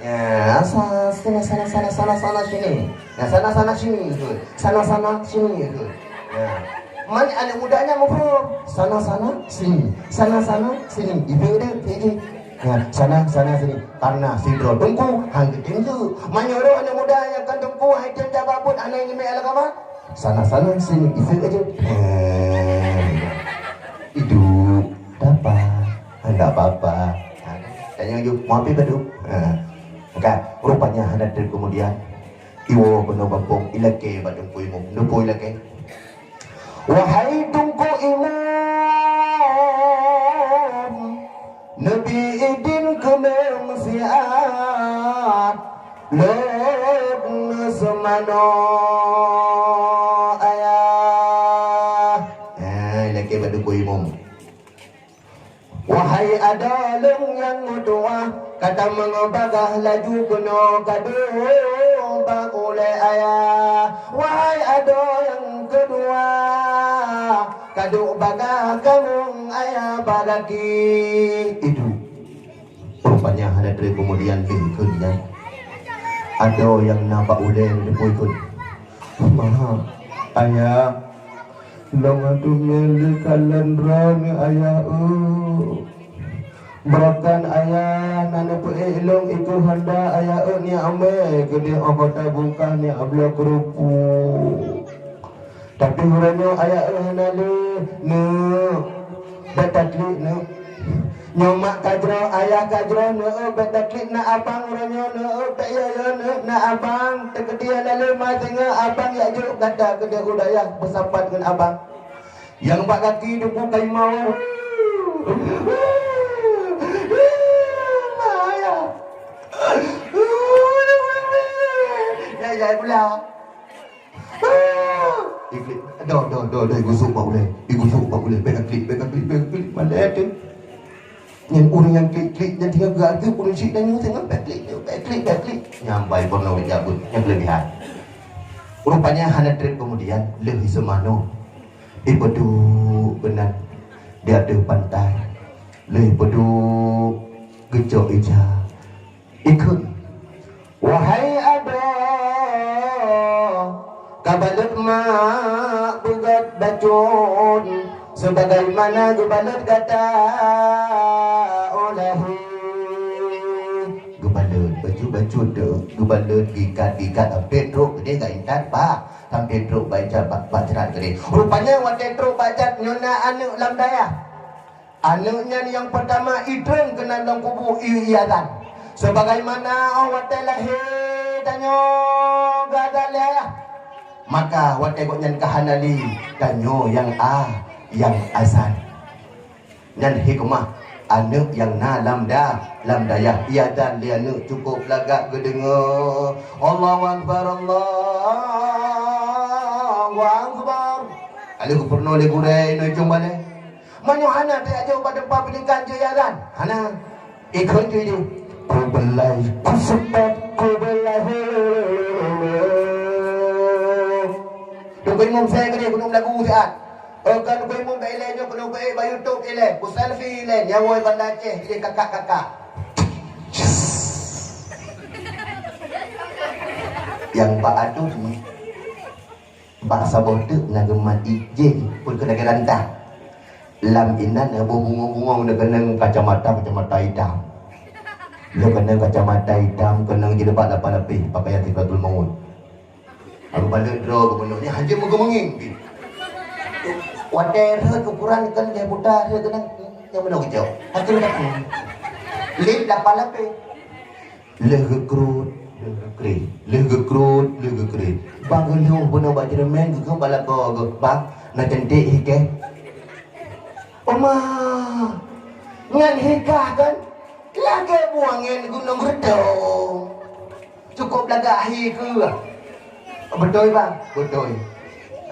Ya, sa-, sana, sana, sana, sana, sana, sini. Ya, sana, sana, sini, ikheun. Sana, sana, sini, ikheun. Ya. Man aneuk muda nyan muphom. Sana, sana, sini. Sana, sana, sini. Ibu dia, dia, dia. Ha, sana, sana sini. Karena sidroe teungku han geutem jeuet. Meunyoe roh aneuk muda nyang ka teungku han geutem jak bak buet, hana iéleumé agama. Sana, sana sini. Iseuk aja. Eh, idup. Dapa. Enggak apa-apa. Ha, tanya ju, mau api badu? Ha. Maka, rupanya hana trép kemudian. Iwoe keunoe gampông, ilakée bak Teungku Imum. Neupeu ilakée. Wahai Teungku Imum, neubi idin keuneuk siat, lôn neuseumanoe ayah. Eh, ilakée bak Teungku Imum. Wahai adoe lôn nyang meutuwah, ka tamong bagah laju keunoe kaduek bak ulée ayah. Wahai adoe nyang keudua, kaduek bagah kamoe ayah bak gaki. Itu. Rupanya hana trép kemudian lheueh kheun nyan. Adoe nyang na bak ulée neupeu kheun. Maha, ayah, lôn adoe mé lé kalon droeneuh ayah eu. Beurakan ayah na neupeuék lôn ikeu honda ayah eu, niyak mé keudeh 'oh kota bungkah niyak bloe keureupuk. Tapi uroe nyoe ayah eu hana lé, neuk, bèk taklik neuk. Nyoe mak ka jroh, ayah ka jroh, neuk, bèk taklik na abang uroe nyoe, neuk, bèk yo-yo neuk na abang. Teukeudi hana lé ma singoh abang jak jok gata keudeh u dayah beusapat ngon abang. Nyang bak gaki Teungku Kaimau. Ma ayah. Ya, ya, pula. Iklik. Doh, doh, doh, doh, igusuk bak ulèe. Igusuk bak ulèe. Bèk klik, bèk klik, bèk klik. Malèe teuh. Nyan ureueng nyang klik-klik nyan tinggai geuareup ureueng syik dan nyoe tinggai bèk klik, bèk klik, bèk klik. Nyan bai peunoh jak beuet nyang keulebihan. Rupanya hana trép kemudian lheueh iseumanoe ipeuduek keunan di ateueh pantai. Lheueh ipeuduek geucok ija. Ikheun, "Wahai adoe, ka balot mak beugèt bacut, sebagaimana geubalot gata ulèe." Geubalot bacut-bacut tu, geubalot gikat-gikat, sampai trok keudeh geuintat bak, sampai trok bak, bak, bak jrat keudeh. Rupanya watèe trok bak jrat nyoe na aneuk lam dayah. Aneuk nyan nyang peurtama itrön keunan lam kubu i-, iazan. Sebagaimana 'oh watèe lahé tanyoe geuazan lé ayah. Maka watèe gobnyan ka hana lé, tanyoe nyang a-, nyang azan. Nyan hikmah aneuk nyang na lam da-, lam dayah iazan lé aneuk cukôp lagak geudeungö. Allahu Akbar, Allahu Akbar. Lalu geupeurunoe lé gurèe inoe ujong balèe. Meunyoe hana tajak jok bak teumpat peundidikan jeuet iazan, hana. Ikheun jih nyoe, "Kubelai, kuseupet, kubelai." Teungku Imum sè keudeh keuneuk meulagu siat. Oh, ka Teungku Imum bak ilèe nyoe keuneuk bak YouTube ilèe, ku selfie ilèe, nyawa Banda Aceh jadi kakak-kakak. Nyang bak ateueh nyoe. Bak saboh teuk na geumat ijin peuet keu lagèe rantah. Lam inan na boh bungong-bungong na keunong kacamata, kacamata itam. Na keunong kacamata itam, keunong jilbab lapan lapéh, pakaian Sidratul Maut. Lalu balot droe geubunoe nyan hana meugeumeungieng pih. Watèe rhot ukuran kan lhèe buta rhot keunong nyang bunoe geucok. Hana takut. Lip lapan lapéh. Lheueh geukrot, lheueh geukrot, lheueh geukrot, lheueh geukrot. Bang geulheueh bunoe bak ceureumen, geukheun bak lakoe geuh, "Bang, na cantik hi kèe?" "Oma, nyan hi kah kan? Lagèe buet angèn gunong reudong. Cukôp lagak hi keuh." "Beutôi, Bang?" "Beutôi."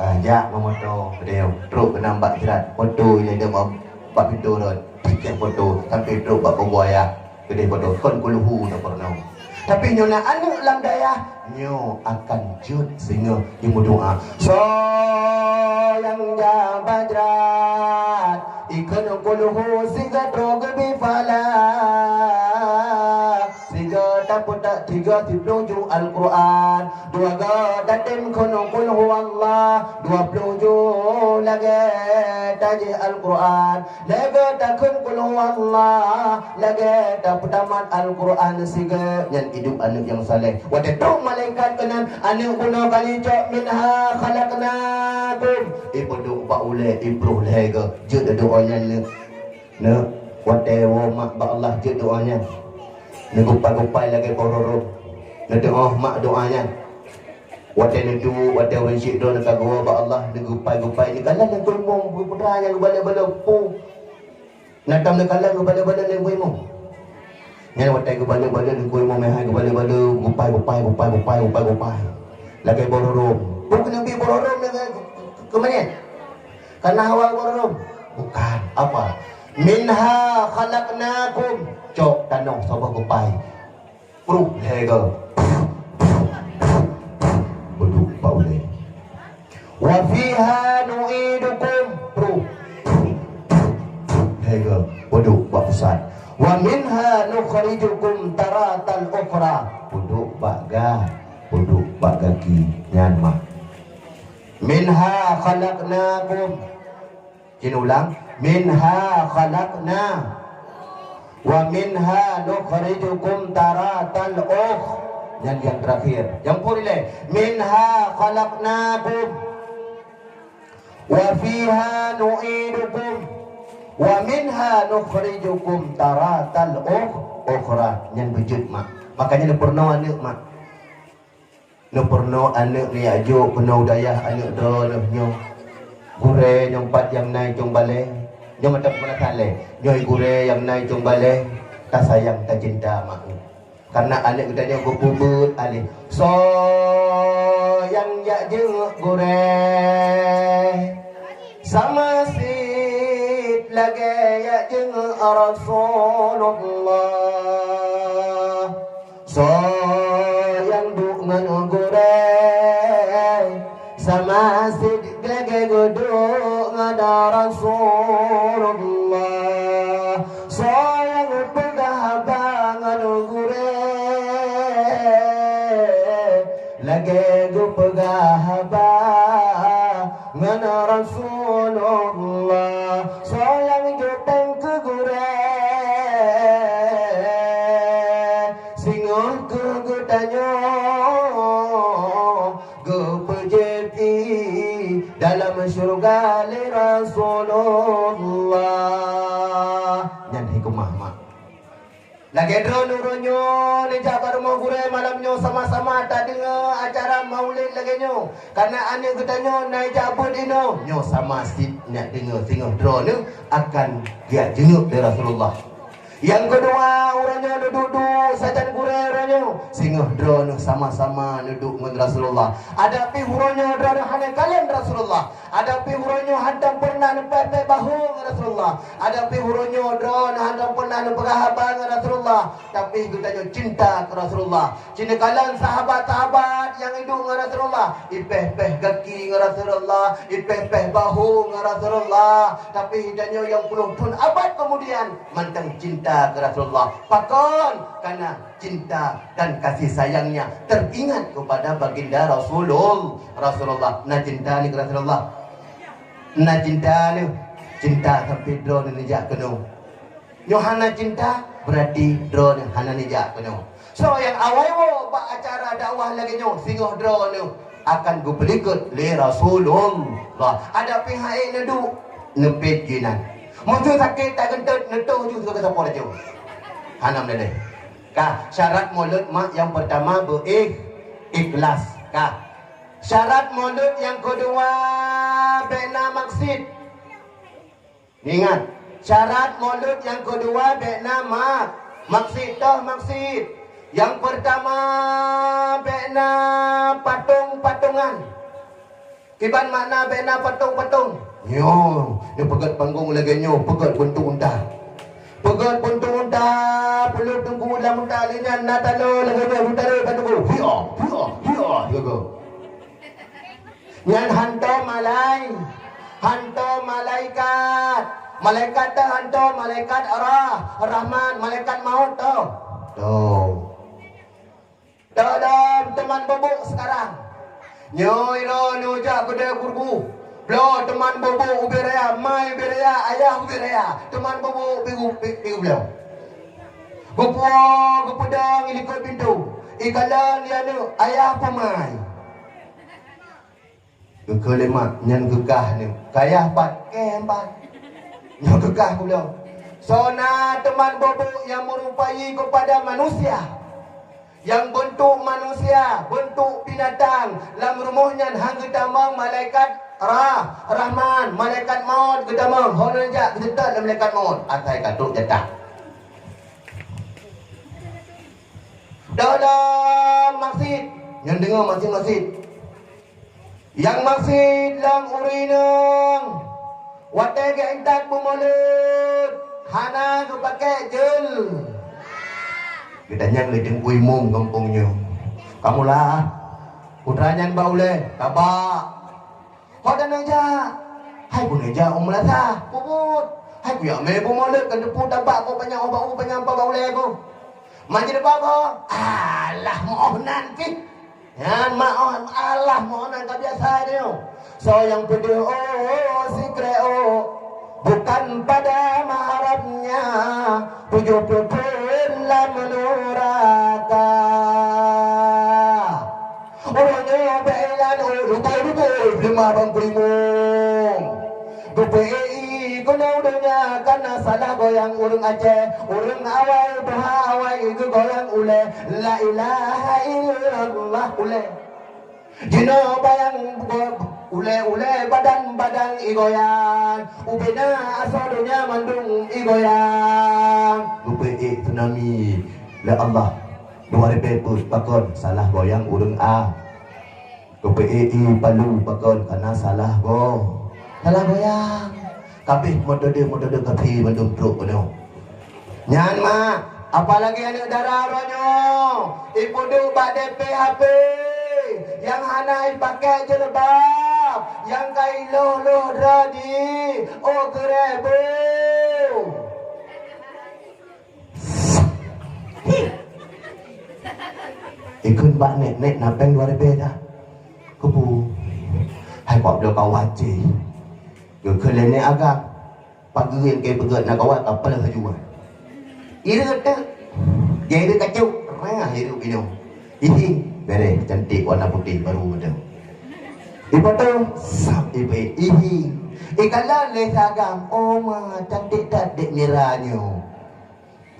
Ah, jak ngon moto, keudeh trok keunan bak jrat. Moto ilèe deuh bak, bak pintoe rot. Picék moto sampai trok bak kubu ayah. Keudeh moto kon kuluhu na peurunoe. Tapi nyoe na aneuk lam dayah, nyoe akan jeuet singoh jimeudoa. Soe nyang jak bak jrat, ikheun kuluhu sigoe trok geubi phala. Sigoe tapeutak Tiga siploh ju Al-Quran, dua ga tatem kheun Qul Huwallah, dua ploh ju lagée tajih Al-Quran, lhée ga takheun Qul Huwallah, lagée tapeutamat Al-Quran siga. Nyan idup aneuëk nyang saleh. Watée trok malaikat keunan, aneuëk bunoe kali cok, "Minha khalaqnakum." Ipeuduek bak ulée, iploh lhée ga. Jeuet doá nyan, neuk. Neuk, watée woe mak bak Allah, jeuet doá nyan. Neugupai-gupai lagée boh rurông. Neudoá mak doá nyan. Watée neuduek, watée ureuëng syik droe neukagoe bak Allah, neugupai-gupai, neukalon Teungku Imum, geupeugah nyang geubalée-balée, puh. Natan neukalon geubalée-balée lé Teungku Imum. Nyan watée geubalée-balée Teungku Imum meuhai geubalée-balée, gupai-gupai, gupai-gupai, gupai-gupai. Lagée boh rurông. Bukon neubi boh rurông nyan keu-, keu-, keumanyét. Kana hawa boh rurông. Bukan. Apa? "Minha khalaqnakum." Cok tanoh saboh gupai. Pruh lhée ga. Peuduek bak ulée. "Wa fiha nu'idukum." Pruh. Lhée ga. Peuduek bak pusat. "Wa minha nukhrijukum taratan ukhra." Peuduek bak ga. Peuduek bak gaki. Nyan mak. "Minha khalaqnakum." Cit ulang, "Minha khalaqna wa minha nukhrijukum taratan ukh." Nyan yang terakhir. Yang pun ilée, "Minha khalaqnakum wa fiha nu'idukum wa minha nukhrijukum taratan ukh-, ukhra." Nyan beujeuet mak. Makanya neupeureunoe aneuëk mak. Neupeureunoe aneuëk neujak jok keunoe u dayah aneuëk droeneuh nyoe. Gurée nyang pat nyang na i cong balée, nyoe mantong peunasan lé. Nyoe gurée nyang na i cong balée, tasayang tacinta mak. Karena aneuëk geutanyoe geupeubuet aleh. Soe nyang jak jeuet gurée, sama cit lagée jak jeuet Rasulullah. Soe nyang duek ngon gurée, sama cit lagée geuduek ngon Rasulullah. Soe nyang peugah haba ngon gurée, lagée geupeugah haba ngon Rasulullah. Soe nyang jok péng keu gurée, singoh keu geutanyoe geupeujeuet ié dalam syeuruga lé Rasulullah. Nyan hikmah mak. Lagée droeneuh uroe nyoe neujak bak rumoh gurée malam nyoe sama-sama tadeungoe acara maulid lagée nyoe. Karena aneuëk geutanyoe na ijak beuet inoe, nyoe sama cit neujak deungoe singoh droeneuh akan geujak jeuet lé Rasulullah. Nyang keudua, uroe nyoe neuduek-duek sajan gurée uroe nyoe, singoh droeneuh sama-sama neuduek ngon Rasulullah. Adak pih uroe nyoe droeneuh hana kalon Rasulullah. Adak pih uroe nyoe hantom peureunah neupéh-péh bahô ngon Rasulullah. Adak pih uroe nyoe droeneuh hantom peureunah neupeugah haba ngon Rasulullah. Tapi geutanyoe cinta keu Rasulullah. Ci neukalon sahabat-sahabat nyang iduek ngon Rasulullah, ipéh-péh gaki ngon Rasulullah, ipéh-péh bahô ngon Rasulullah. Tapi tanyoe nyang puluh thon abad kemudian mantong cinta keu Rasulullah. Pakon? Karena cinta dan kasih sayangnya teringat kepada baginda Rasulul-, Rasulullah. Na cinta ni keu Rasulullah? Na cinta ni? Cinta sampai droeneuh neujak keunoe. Nyoe hana cinta, berarti droeneuh hana neujak keunoe. Soe nyang awai woe bak acara dakwah lagée nyoe, singoh droeneuh akan geupeulikot lé Rasulullah. Adak pih hai neuduek, neupét jinan. Meuseu sakét tageuntot, neutoh ju sigoe sapoe laju. Hana meudeh. Ka, syarat mulod mak nyang peurtama beu-ikh-, ikhlas. Ka. Syarat mulod nyang keudua bèk na maksiet. Ingat, syarat mulod nyang keudua bèk na mak-, maksiet, toh maksiet. Nyang peurtama bèk na patong-patongan. Kiban makna bèk na patong-patong? Nyoe, neupeugét panggong lagée nyoe, peugét beuntuk unta. Peugét beuntuk unta, peuleueh teungku lam unta lé nyan na taloe lagée nyoe, tarék ka teungku. Hiya, hiya, hiya, gitu. Nyan hantom malai-, hantom malaikat. Malaikat teuh hantom, malaikat rah-, rahmat, malaikat maut teuh. Tuh. Dalam teman bobok sekarang. Nyoe iro nyoe jak keudè guru. Bloe teman bobok ubé raya, mai ubé raya, ayah ubé raya. Teman bobok pi, pi, pi bloe. Geupuwoe, geupeudong i likot pintoe. Ikalon ya neuk, ayah peumai. Geukheun lé mak, nyan geukah nyoe. Kayah pat, kém pat. Nyoe geukah ku lôn. Soe na teman bobok nyang meurupai keupada manusia, nyang beuntuk manusia, beuntuk binatang, lam rumoh nyan han geutamong malaikat rah-, rahman, malaikat maut geutamong, hana jak geuseutôt lé malaikat maut, asai ka trok jatah. Dalam masjid, nyang deungoe masjid-masjid. Nyang masjid lam ureueng inong, watèe geuintat bumoe leuet, hana geupakè jeul. Geutanyong lé teungku imum gampông nyoe, "Kamoe lah, putra nyan ba ulèe?" "Ka ba." "Ho dan jak?" "Hai peue neujak u meulasah?" "Peubuet." "Hai peue jak mé bumoe leuet, kan teupeu tabak ko panyang, oh, bak u panyang, pa ba ulèe ko?" "Manjeuet ba ko?" "Alah, moh nan pih." Nyan mak, oh, alah, moh nan ka biasa nyoe. Soe nyang peudeuh, oh, sikrek, oh, bukan pada maharabnya, tujuh puluh thôn lam nuraka. Ureueng nyoe bèk ilan, oh, lutôi-lutôi, lima bang kulimong. Geupeu-ék ié keunoe donya, kana salah goyang ureueng Aceh, ureueng awai, tuha awai, geugoyang ulèe, la ilaha illallah ulèe. Jinoe bayang ulèe-ulèe, badan-badan igoyang, ubena asoe donya mandum igoyang. Geupeu-ék tsunami lé Allah, dua ribèe peuet pakon salah goyang ureueng a. Geupeu-ék ié Palu pakon kana salah go-, salah goyang. Kabéh metode-metode kafé mandum trok keunoe. Nyan mak, apalagi aneuk dara uroe nyoe, ipeuduek bak D P H P, nyang hana ipakè jilbab, nyang ka iloh-loh droe di, oh, keureubeue. Ikheun bak nèk, "Nèk, na pèng dua ribèe dak?" "Keupeue?" "Hai, bak bloe kawat cit." Geukheun lé nèk agam. Pageue nyang keu peugöt na kawat ka peuleueh laju. Ireuet teuk. Jai ireuet kacok. Rah ireuet inong. Ihi. Bèrèh, cantik, warna putéh, baru meuteun. Ifoto, sab, ibe, ihi. Ikalon lé si agam. Oh ma, cantik that dek Mira nyoe.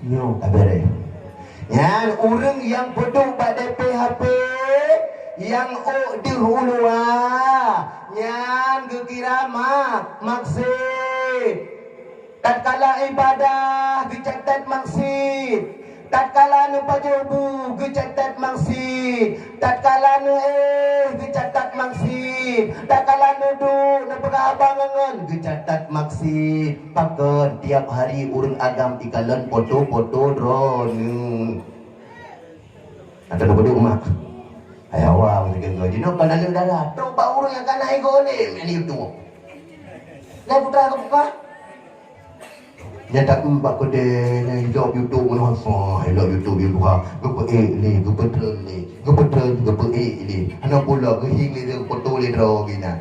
Nyoe ka bèrèh. Nyan ureueng nyang peuduek bak D P H P, nyang ôk deuh u luwa, nyan geukira mak-, maksiet. Tatkala ibadah geucatat maksiet, tatkala neupajoh bu geucatat maksiet, tatkala neuéh geucatat maksiet, tatkala neuduek neupeugah haba ngon geucatat maksiet. Pakon tiap hari ureueng agam ikalon foto-foto droeneuh? Atau neupeudeuh mak? Hai hawa meusigoe-goe. Jinoe kon aneuk dara, trok bak ureueng nyang ka na igoe lé ngon YouTube. Nyan putra keu buka. Nyan takue bak keudè, nyan ilop YouTube meunoe, oh, ilop YouTube, YouTube ha. Geupeu-ék lé, geupeu-treun lé, geupeu-treun, geupeu-ék lé. Hana pula geuhing lé, geufoto lé droe geuh nyan.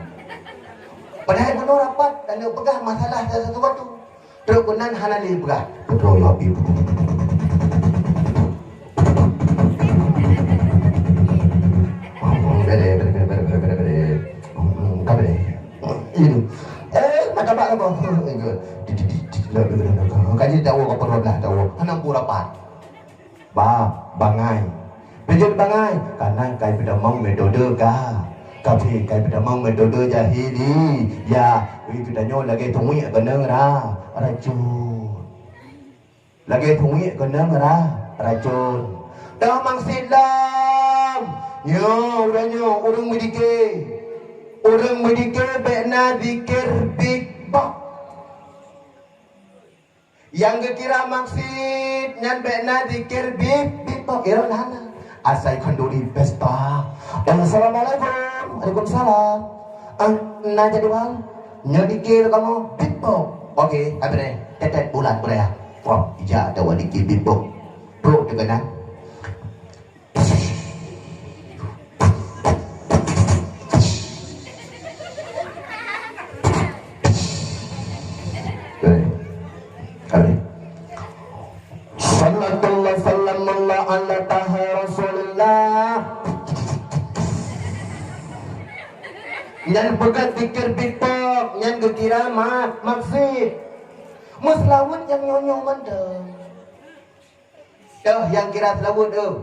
Padahai bunoe rapat, ka lheueh peugah masalah sasuatu. Trok keunan hana lé peugah. Beutôi, ya Rabbi. Bere, bere, bere. Ka bere. Itu. Eh, mata bak apa? Kaji tahu ke perlu dah tahu. Hana pura pat. Ba, bangai. Beujeuet bangai, kanan kai peutamong metode ka. Kaphé kai peutamong metode jahili. Ya, itu tanyoe lagèe tungiek keunong ra-, racun. Lagèe tungiek keunong ra-, racun. Dah maksiet lom. Nyoe, uroe nyoe, ureueng meudike. Ureueng meudike bèk na zikir big box. Nyang geukira maksiet nyan bèk na zikir bip, bip, bop, irot hana. Asai khanduri pesta. Assalamualaikum. Waalaikumsalam. Ah, na jadwal? Nyoe zikir kamoe bip, bop. Oke, habéh. Tetet bulat beuraya. Wah, ija atawa zikir bip, bop. Trok teukeunang. Nyan peugah zikir bitop, nyan geukira ma-, maksiet. Meuseulaweuet nyang nyoe-nyoe mantong. Toh, nyang kira seulaweuet, eh.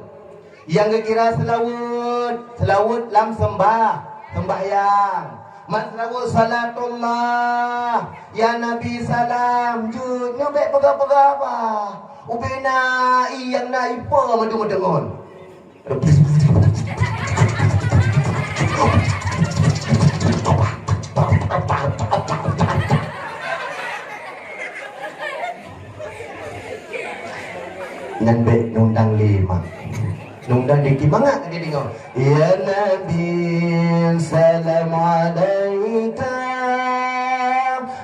Nyang geukira seulaweuet, seulaweuet lam seumbah, seumbahyang. Meuseulaweuet salatullah, ya Nabi salam, jeuet nyoe bèk peugah-peugah haba. Ubé na ié nyang na ipo meudeungon-deungon. Nyan bèk nundang lé mak. Nundang dikit mangat lagèe deungoe. Ya Nabi, salam alaika.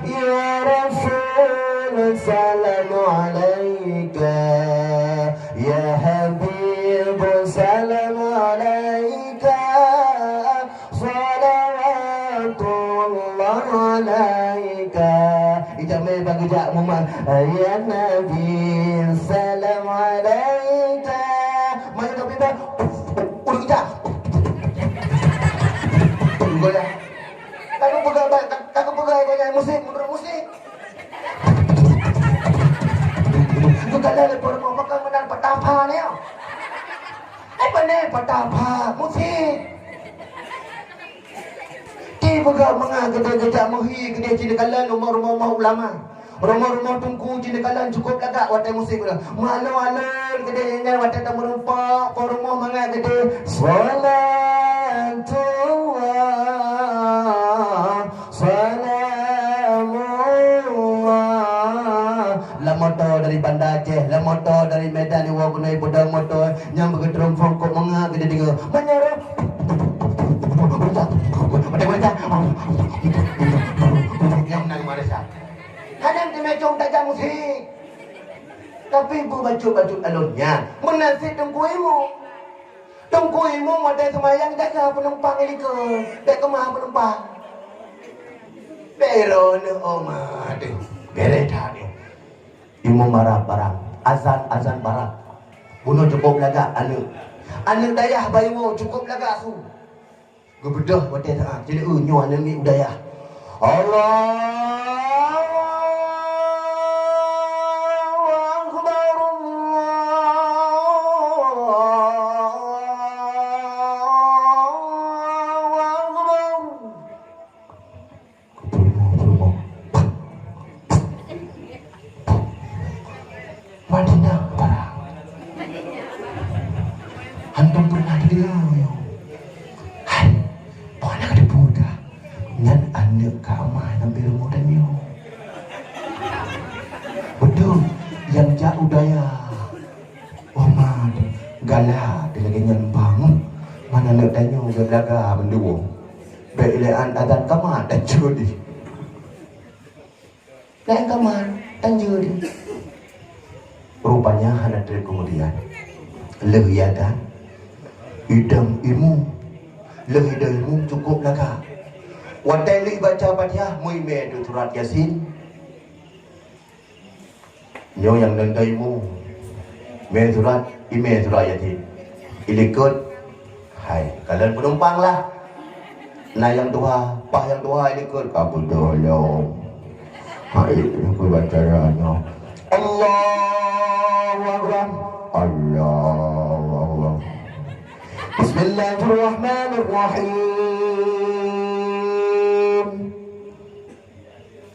Ya Rasul, salam alaika. Ya Habib, salam alaika. Salawatullah alaika. Ijak mé bak geujak mumat. Ya Nabi, salam alaika. Mari Nabi dah. Urut ijak. Goyang. Ka geupeugah, ka, ka geupeugah goyang musik, meunurot musik. Geukalon lé peurumoh, maka meunan patah pha nyoe. Eh, pane patah pha, musik. Ti peugah mangat geudeh geujak meuhi geudeh cit neukalon rumoh-rumoh ulama. Rumoh-rumoh teungku cit neukalon cukôp lagak watèe musik udah. Meualon-alon geudeh nyan watèe tameurumpok, po rumoh mangat geudeh. Salatullah, salamullah. Lam moto dari Banda Aceh, lam moto dari Medan, iwoe keunoe peudong moto, nyang beugeutrông phôn kok mangat geudeh deungoe. Meunyoe Nyang na di Malaysia. Kadang teumé cong tajam musik. Tapi beubacut-bacut alon nyan. Meunan cit Teungku Imum. Teungku Imum watèe seumayang jaga peunumpang di likot. Bèk keumah peunumpang. Bèk droeneuh, oh ma deuh. Bèrèh that nyoe. Imum Arab barang. Azan, azan barang. Bunoe cukôp lagak aneuk. Aneuk dayah bayeue cukôp lagak su. Geubeudôh watèe saát, jeuet nyoe aneuk miet u dayah. Allahu Akbar, Allahu Akbar. Peurumoh, peurumoh. Madinah barang. Hantom pernah didengar nyoe. Hai, bukan nak ada pemuda. Nyan aneuk Kak Amah nyang beu rumoh tanyoe. Beutôi, nyang jak u dayah. Oh, ma, galak lagèe nyan bang. Mana aneuk tanyoe geublaga meuduwoe. Bèk ilèe an azan kamat dah curi. Laén kaman, tanjeuet. Rupanya hana trép keumudian. Lheueh ia dan idong imu. Lheueh idong imu cukôp lagak. Watèe lheueh baca Fatihah, meuimè surat Yasin. Nyoe nyang neuntoe imu. Mè surat, imè surat Yasin. Ilikot, hai, kalon peunumpang lah. Na nyang tuha, paih nyang tuha ilikot, ka beudôh lom. Hai, nyang peubaca nyoe. Allahu Akbar. Allahu Akbar. Bismillahirrahmanirrahim.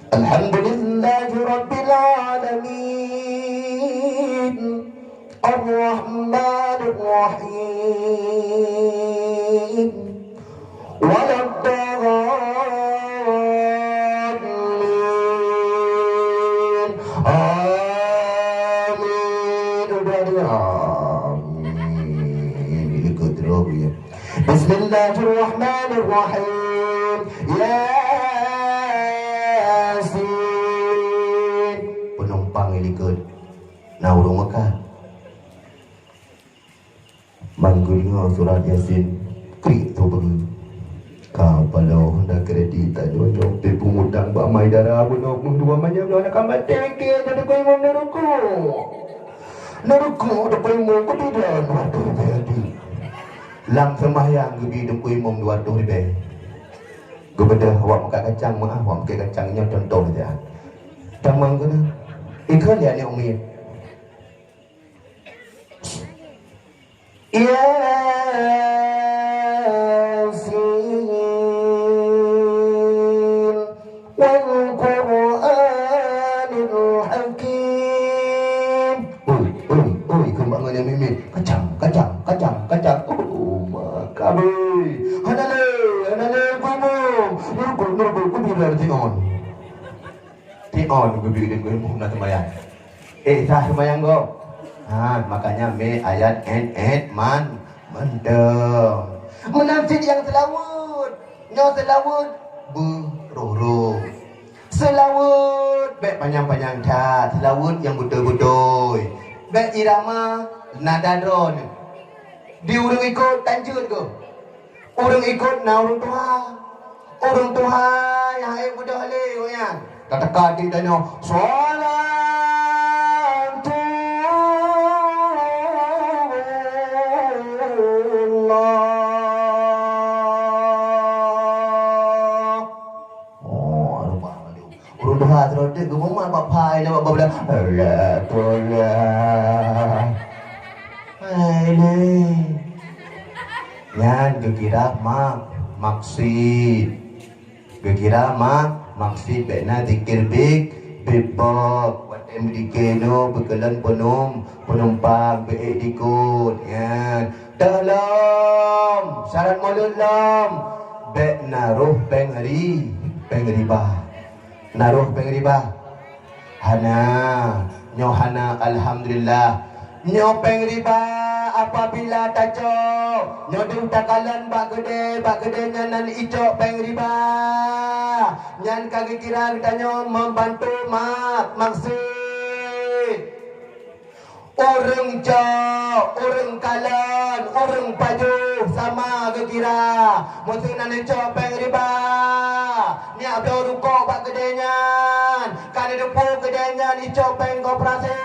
Alhamdulillahirabbil alamin. Arrahmanirrahim. Waladdallin. Amin. Amin. Ikut terus, ya. Bismillahirrahmanirrahim. Yasin. Penumpang ilikot. Na ureueng Mekah. Ban geudeungoe surat Yasin, klik tu beu. Ka paloe honda kredit tanyoe nyoe, pih peungutang bak mai dara bunoe meuh dua manyam nyoe, aneuk ka maté keu Teungku Imum neurukuk. Neurukuk Teungku Imum geubi dua ratus ribèe. Lam seumahyang geubi Teungku Imum dua ratus ribèe. Geubeudôh awak muka kacang, meu'ah awak muka kacang, nyoe contoh saja. Tamong keunoe. Ikheun ya ni umi. Yasin wal Qur'anil Hakim. Oi, oi, oi, keumbang ngon nyang miet-miet. Kacang, kacang, kacang, kacang. Oh, makabe. Hana lé, hana lé geumu. Nurukul, nurukul, kubilar Tion. Tion geubi deungon muhna seumayang. Eh, sah seumayang gob. Ha, makanya mé ayat et-et man mantong. Meunan cit nyang seulaweuet. Nyoe seulaweuet beuroh-roh. Seulaweuet bèk panyang-panyang that, seulaweuet nyang beutôi-beutôi. Bèk irama nada droeneuh. Di ureueng ikot tanjeuet gob. Ureueng ikot na ureueng tuha. Ureueng tuha nyang hana beudôh lé gobnyan. Tateuka di tanyoe, "Shalatullah." Oh, lupa maju. Ureueng tuha sidroe teuk geumumat bak phai na bak bablah. Allah, Allah. Hai lé. Nyan geukira mak-, maksiet. Geukira mak-, maksiet, bèk na zikir bik, bik box. Watèe meudike nyoe beukeulon peunum-, penumpang, beuék dikot. Nyan. Teuh lom, syarat mulod lom. Bèk na roh péng ri-, péng riba. Na roh péng riba? Hana. Nyoe hana, alhamdulillah. Nyoe péng riba apabila tacok, nyoe deuh takalon bak keudè, bak keudè nyan nan icok péng riba. Nyan ka geukira geutanyoe membantu mak-, maksiet. Ureueng cok, ureueng kalon, ureueng pajoh sama geukira. Meuseu na neucok péng riba, miak bloe rukok bak keudè nyan, ka neudeupu keudè nyan icok péng koperasi.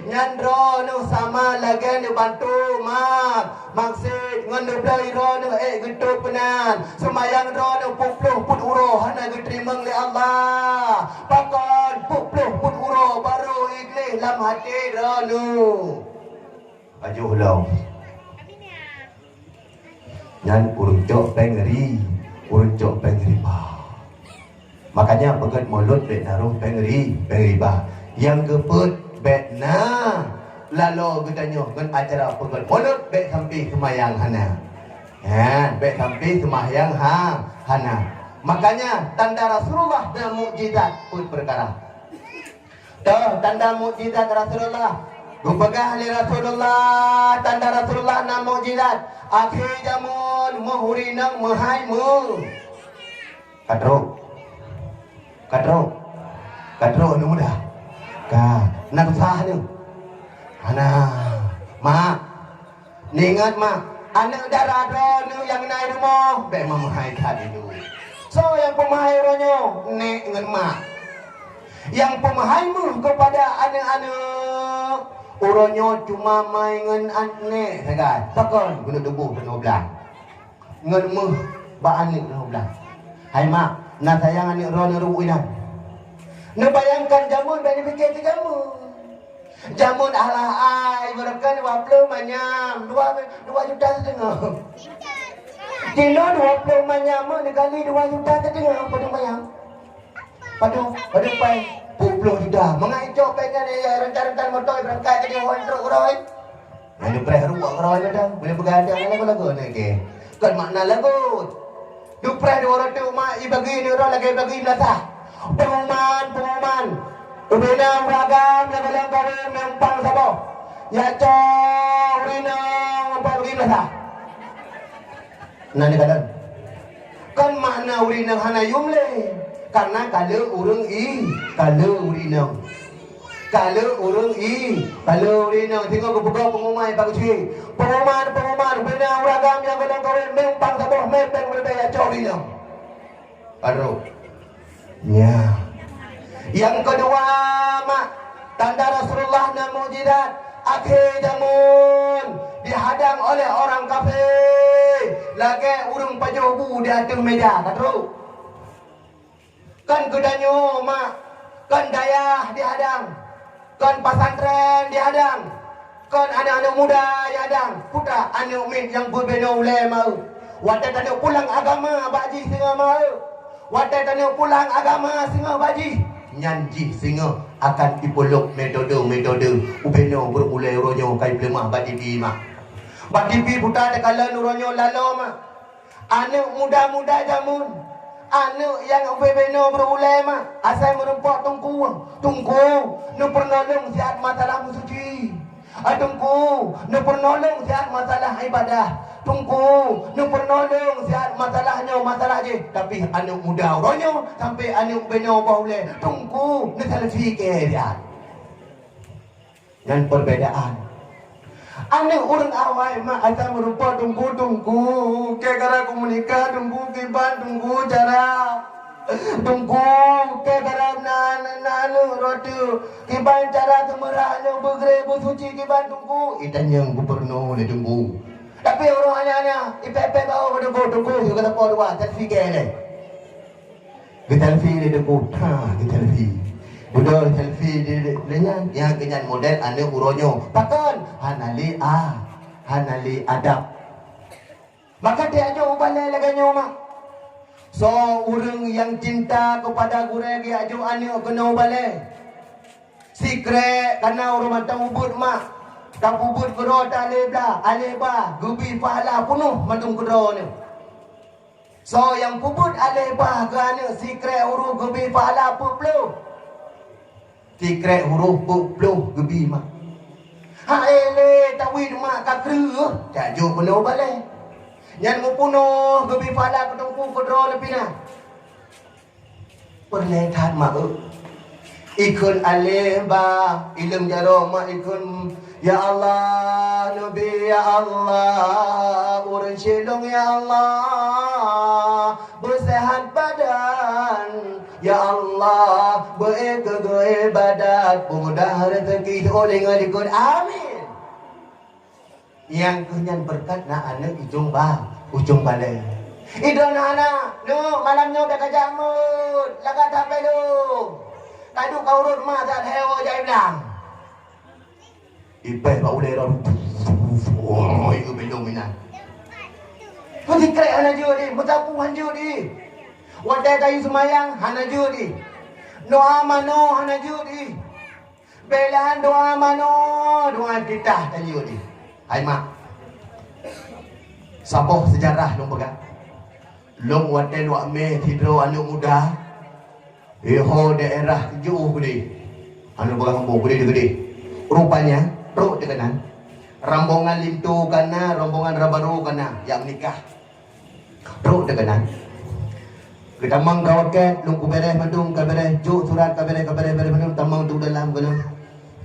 Nyan droeneuh sama lagèe neubantu mak. Maksiet ngon neubloe droeneuh ék geutôb peunan. Seumayang droeneuh peuet ploh peuet uroe hana geuteurimong lé Allah. Pakon peuet ploh peuet uroe barô Iblih lam até droeneuh? Pajoh lom. Nyan ureueng cok péng ri-, ureueng cok péng riba. Makanya peugöt mulod bèk na roh péng ri-, péng riba. Nyang keupeuet bèk na laloe geutanyoe ngon acara peugöt mulod bèk sampai seumayang hana. Ha, bèk sampai seumayang ha-, hana. Makanya tanda Rasulullah na mukjizat peuet peukara. Toh tanda mukjizat Rasulullah. Geupeugah lé Rasulullah, tanda Rasulullah na mukjizat. Akhé jameun meuh ureueng inong meuhai meuh. Ka trok. Ka trok. Ka trok aneuk muda. Ka. Na tusah nyoe. Hana. Mak. Neuingat mak, aneuk dara droeneuh nyang na i rumoh, bèk meuhai that induk. Soe nyang peumeuhai uroe nyoe? Nèk ngon mak. Nyang peumeuhai meuh keupada aneuk-aneuk, uroe nyoe cuma mai ngon an-, nèk sagai. Pakon keuneuk tuboh keunoe blang. Ngon meuh bak aneuk nyoe blang. Hai mak, na sayang aneuk droeneuh ruweueng inan. Neubayangkan jameun bèk neupike keu jameun. Jameun alah ai, beureukan dua ploh manyam, dua, dua juta siteungoh. Kilo dua ploh manyam, meuh neukali dua juta siteungoh, padum manyam? Padum, padum pai? Peuet ploh juta. Mangat icok péng nyan, ya, rentan-rentan moto beurangkat jadi hon trok keudroe. Nyan neupreh ruweueng keudroe nyan dah. Boleh beugandang lagu-lagu ni ke. Kon makna lagu. Dupreh dua ratus mak ibagi nyoe lagèe bagi meulasah. Pengumuman, pengumuman. Ubena ureueng agam nyang gohlom kawén meumpang saboh. Ya cok ureueng inong meumpang bagi meulasah. Nah, ni kadang. Kan makna ureueng inong hana yum lé. Karena ka le ureueng i, ka le ureueng inong. Ka le ureueng i, ka le ureueng inong, singoh geupeugah pengumuman bak geuchik. Pengumuman, pengumuman, bina ureueng agam nyang gohlom kawén meumpang saboh mè péng meureumpéh ya cok ureueng inong. Padum. Nya. Nyang keudua, mak, tanda Rasulullah na mukjizat. Akhé jameun, dihadang oleh orang kafé lagèe ureueng pajoh bu di ateueh mèja, ka trôk. Kon geutanyoe mak, kon dayah dihadang, kon pesantren dihadang, kon aneuk-aneuk muda dihadang. Peue ta aneuk miet nyang beubinoe ulèe ma-eu? Watèe taneuk pulang agama bak jih singoh ma-eu. Watèe taneuk pulang agama singoh bak jih, nyan jih singoh akan ipeulok metode-metode ubinoe beureuulèe uroe nyoe ka ipeuleumah bak tipi mak. Bak tipi buta takalon uroe nyoe laloe mak. Aneuk muda-muda jameun, aneuk nyang ubé-ubé nyoe beureuulèe mak, asai meurumpok teungku. Teungku, neupeurunoe lôn siat masalah meusuci. Ah, teungku, neupeurunoe lôn siat masalah ibadah. Teungku, neupeurunoe lôn siat masalah nyoe, masalah jéh. Tapi aneuk muda uroe nyoe, sampoe aneuk ubé nyoe boh ulèe, teungku, neuselfie keu siat. Nyan perbedaan. Aneuk ureueng awai mak asai meurumpok teungku-teungku, keu gara ku meunikah teungku kiban teungku cara. Teungku, keu gara na, na, na aneuk roh teuh kiban cara seumeurah aneuk beugré beusuci kiban teungku. Itanyong gubernur lé teungku. Tapi ureueng anyang-anyang ipèh-pèh bawah teungku, teungku, yue keu sapo dua, sertifikat lé. Geuselfie lé teungku, ha, geuselfie. Dudoe selfie di, di, di nyan, nyang keu nyan model aneuk uroe nyoe. Pakon? Hana lé a, hana lé adab. Maka tajak jok u balèe lagèe nyoe mak. Soe ureueng nyang cinta keupada gurèe geujak jok aneuk keunoe u balèe. Sikrek kana ureueng mantong ubeuet mak. Tapeubuet keudroe ta lé blah, alèh ba, geubri pahala peunoh mandum keudroe nyoe. Soe nyang peubuet alèh ba keu aneuk sikrek huruf geubri pahala peuet ploh. Sikrek huruf peuet ploh geubri mak. Hai lé tawit mak ka kreueh, jak jok keunoe u balèe. Nyan meupunoh geubri pahala keu teungku keudroe leupie na. Peureulèe that mak eu. Ikheun alèh ba, ileueng jaroe mak ikheun, ya Allah, neubi ya Allah, ureueng cilong ya Allah, beuseuhat badan ya Allah, beu-ék keu geuibadat, peumudah reuzeki, teu'oh lé ngon ikheun amin. Nyang keuh nyan beureukat na aneuk ujong ba, ujong balèe. Idong na aneuk, neuk malam nyoe bèk kajak meuet, lagak that bèk lôn. Kadu ka urot ma that hewo jai blang. Ipèh bak ulèe ron. Wah, ieu bèk lôn meunan. Meusikrek hana jeuet di, meusapeue hana jeuet di. Watèe tayue seumayang hana jeuet di. Doa manoe hana jeuet di. Bèk lôn doa manoe, doa titah tanyoe di. Hai mak. Saboh seujarah lôn peugah. Lôn watèe luwak mé sidroe aneuk muda, iho daerah jiôh keudéh. Aneuk peugah hambô keudéh-keudéh. Rupanya, trok teuh keunan. Rombongan linto ka na, rombongan rabaru ka na, jak meunikah. Trok teuh keunan. Geutamong ka wakèt, lôn kubèrèh mandum, ka bèrèh, jok surat ka bèrèh, ka bèrèh, bèrèh mandum, tamong teuh dalam keunan.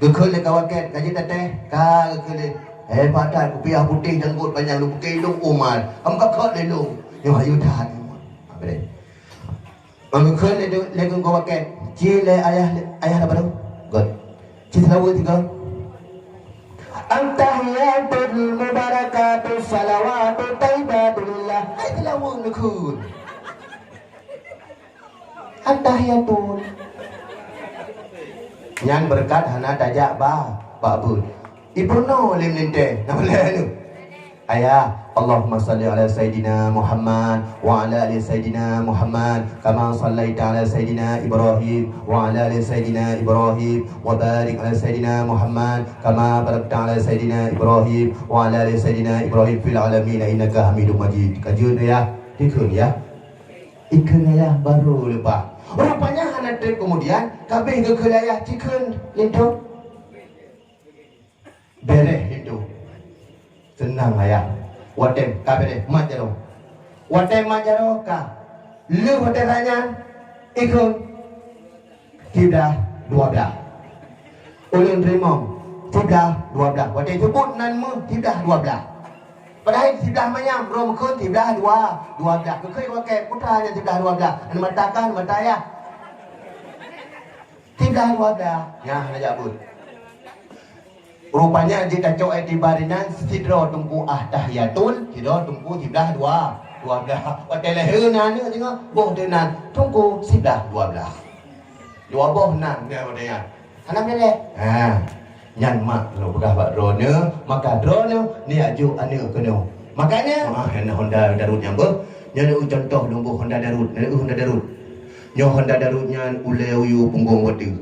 Geukheun lé ka wakèt, ka jeuet tatéh, ka geukheun lé. Eh, padat kupiah putéh janggot panyang lôn peuké lôn Umar. Am ka khot lé lôn. Nyoe hayeu that. Ka bèrèh. Geukheun lé, lé geukheun ka wakèt. Ci lé ayah, ayah apa tu? Got. Ci seulaweue tiga. At-tahiyyatul mubarakatuh shalawatut thayyibatulillah. Hai seulaweue neukheun. At-tahiyyatul. Nyan beureukat hana tajak ba, bak beuet. Ipeurunoe lé meulintèe. Nama lé tu? Ayah, Allahumma shalli ala Sayyidina Muhammad wa ala ali Sayyidina Muhammad, kama shallaita ala Sayyidina Ibrahim wa ala ali Sayyidina Ibrahim, wa barik ala Sayyidina Muhammad, kama barakta ala Sayyidina Ibrahim wa ala ali Sayyidina Ibrahim fil alamin innaka Hamidum Majid. Ka jeuet ya, dikheun ya. Ikheun ayah baru leubah. Rupanya hana trép keumudian, ka abéh geukheun ayah cikheun linto. Bèrèh linto. Seunang ayah. Watèe ka bèrèh mat jaroe. Watèe mat jaroe ka. Lheueh watèe that nyan, ikheun siblah dua blah. Ulôn teurimong siblah dua blah. Watèe seubut nan meuh siblah dua blah. Padahai siblah manyam, droe meukheun siblah dua, dua blah. Geukheun wakèt, peue teuma nyan siblah dua blah. Nyan mata kah, nyan mata ayah. Siblah dua blah. Nyan hana jak beuet. Rupanya jeuet tacok iktibar inan sidroe teungku At-Tahiyatul, sidroe teungku siblah dua, dua blah. Watèe lahé na aneuk singoh, boh teuh nan teungku siblah dua blah. Dua boh nan, nyan watèe nyan. Hana meuleleh. Ha. Nyan mak lôn peugah bak droeneuh, maka droeneuh neujak jok aneuk keunoe. Makanya, wah, na Honda Darut nyan beuh. Nyan contoh lôn beuh Honda Darut, na Honda Darut. Nyoe Honda Darut nyan ulèe u yue punggong watèe.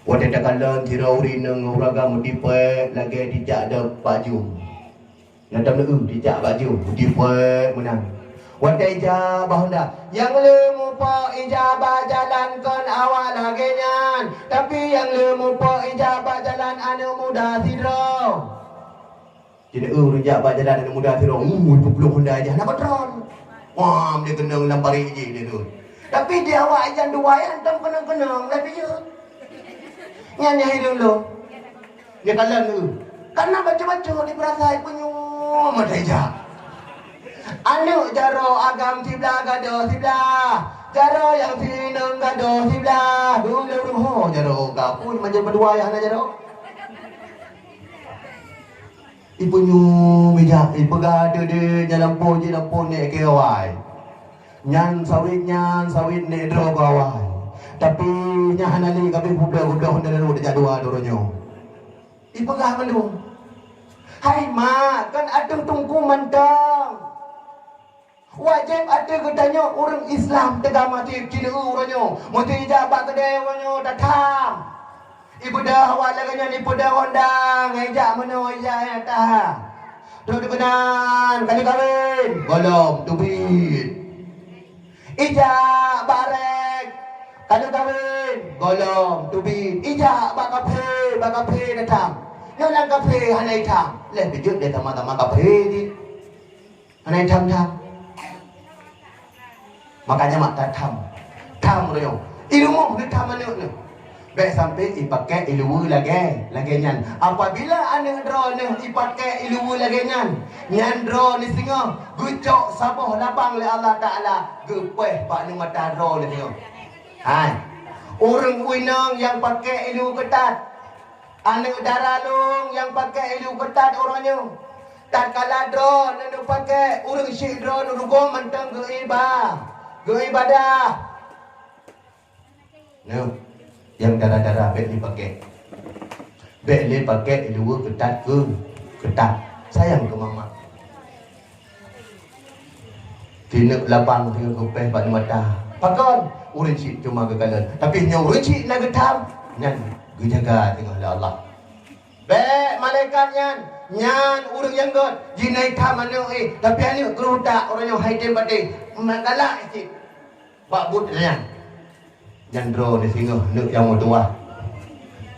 Watèe takalon sidroe ureueng inong ngon ureueng agam meutipèe lagèe tijak deuh bak jeuem. Nyang tameuleueh tijak bak jeuem, meutipèe meunan. Watèe ija bak Honda, nyang le mupok ija bak jalan kon awak lagèe nyan, tapi nyang le mupok ija bak jalan aneuk muda sidroe. Jeuet ureueng jak bak jalan aneuk muda sidroe, ngui peuplueng Honda ija, hana kontrol. Wah, dia keunong lam parit jih dia tu. Tapi di awak ija dua nyan, tom keunong-keunong lagèe nyan. Nyan nyang hireuen lôn. Dia kalon tu. Karena bacut-bacut di peurasai peunyum ada ija. Aneuk jaroe agam siblah gadoh siblah. Jaroe nyang sinong gadoh siblah. Dulu ruho jaroe ka pun macam berdua ya hana jaroe. Ipeunyum ija, ipeugah deuh-deuh nyan lampôh jih lampôh nèk keu awai. Nyan sawét nyan sawét nèk droe keu awai. Tapi nyan hana lé kabeh budoe-budoe hana lé jak dua droe nyoe. Ipeugah mandum. Hai mak, kan ateueh teungku mantong. Wajéb ateueh geutanyoe ureueng Islam teuga maté keuneuk uroe nyoe. Meusti ijak bak keudè uroe nyoe tatham. Ibeudôh awak lagèe nyan ipeudôh rondang, ijak meunoe ijak nyan tatham. Trok dikeue nan, ka lheueh kawén, gohlom teubiet. Ijak bak rek, ka lheueh kawén, gohlom teubiet. Ijak bak kaphé, bak kaphé tatham. Nyoe lam kaphé hana itham, lheueh beujeuet lé sama-sama kaphé jih. Hana tham-tham. Makanya mak tatham. Tham ureueng nyoe. I rumoh neutham aneuk neuh. Bèk sampai ipakèk iluweue lagèe, lagèe nyan. Apabila aneuk droeneuh ipakèk iluweue lagèe nyan, nyan droeneuh singoh geucok saboh labang lé Allah Taala geupèh bak aneuk mata droeneuh singoh. Hai. Ureueng inong nyang pakèk iluweue keutat, aneuk dara lôn nyang pakèk iluweue keutat uroe nyoe. Tatkala droeneuh neupakèk, ureueng syik droeneuh rugoe mantong geuiba-, geuibadah. Nyoe, nyang dara-dara bèk lé pakèk. Bèk lé pakèk iluweue keutat keu keutat. Sayang keu mamak. Tineuk labang teungoh geupèh bak mata. Pakon? Ureueng chik cuma geukalon. Tapi nyoe ureueng chik na geutham, nyan geujaga teungoh lé Allah. Bèk malaikat nyan, nyan ureueng nyang gèt, jinoe tham aneuk éh, tapi aneuk keurutak uroe nyoe hai tem patéh. Mak galak cit. Bak buet nyan. Nyan droeneuh singoh neuk nyang meutuwah.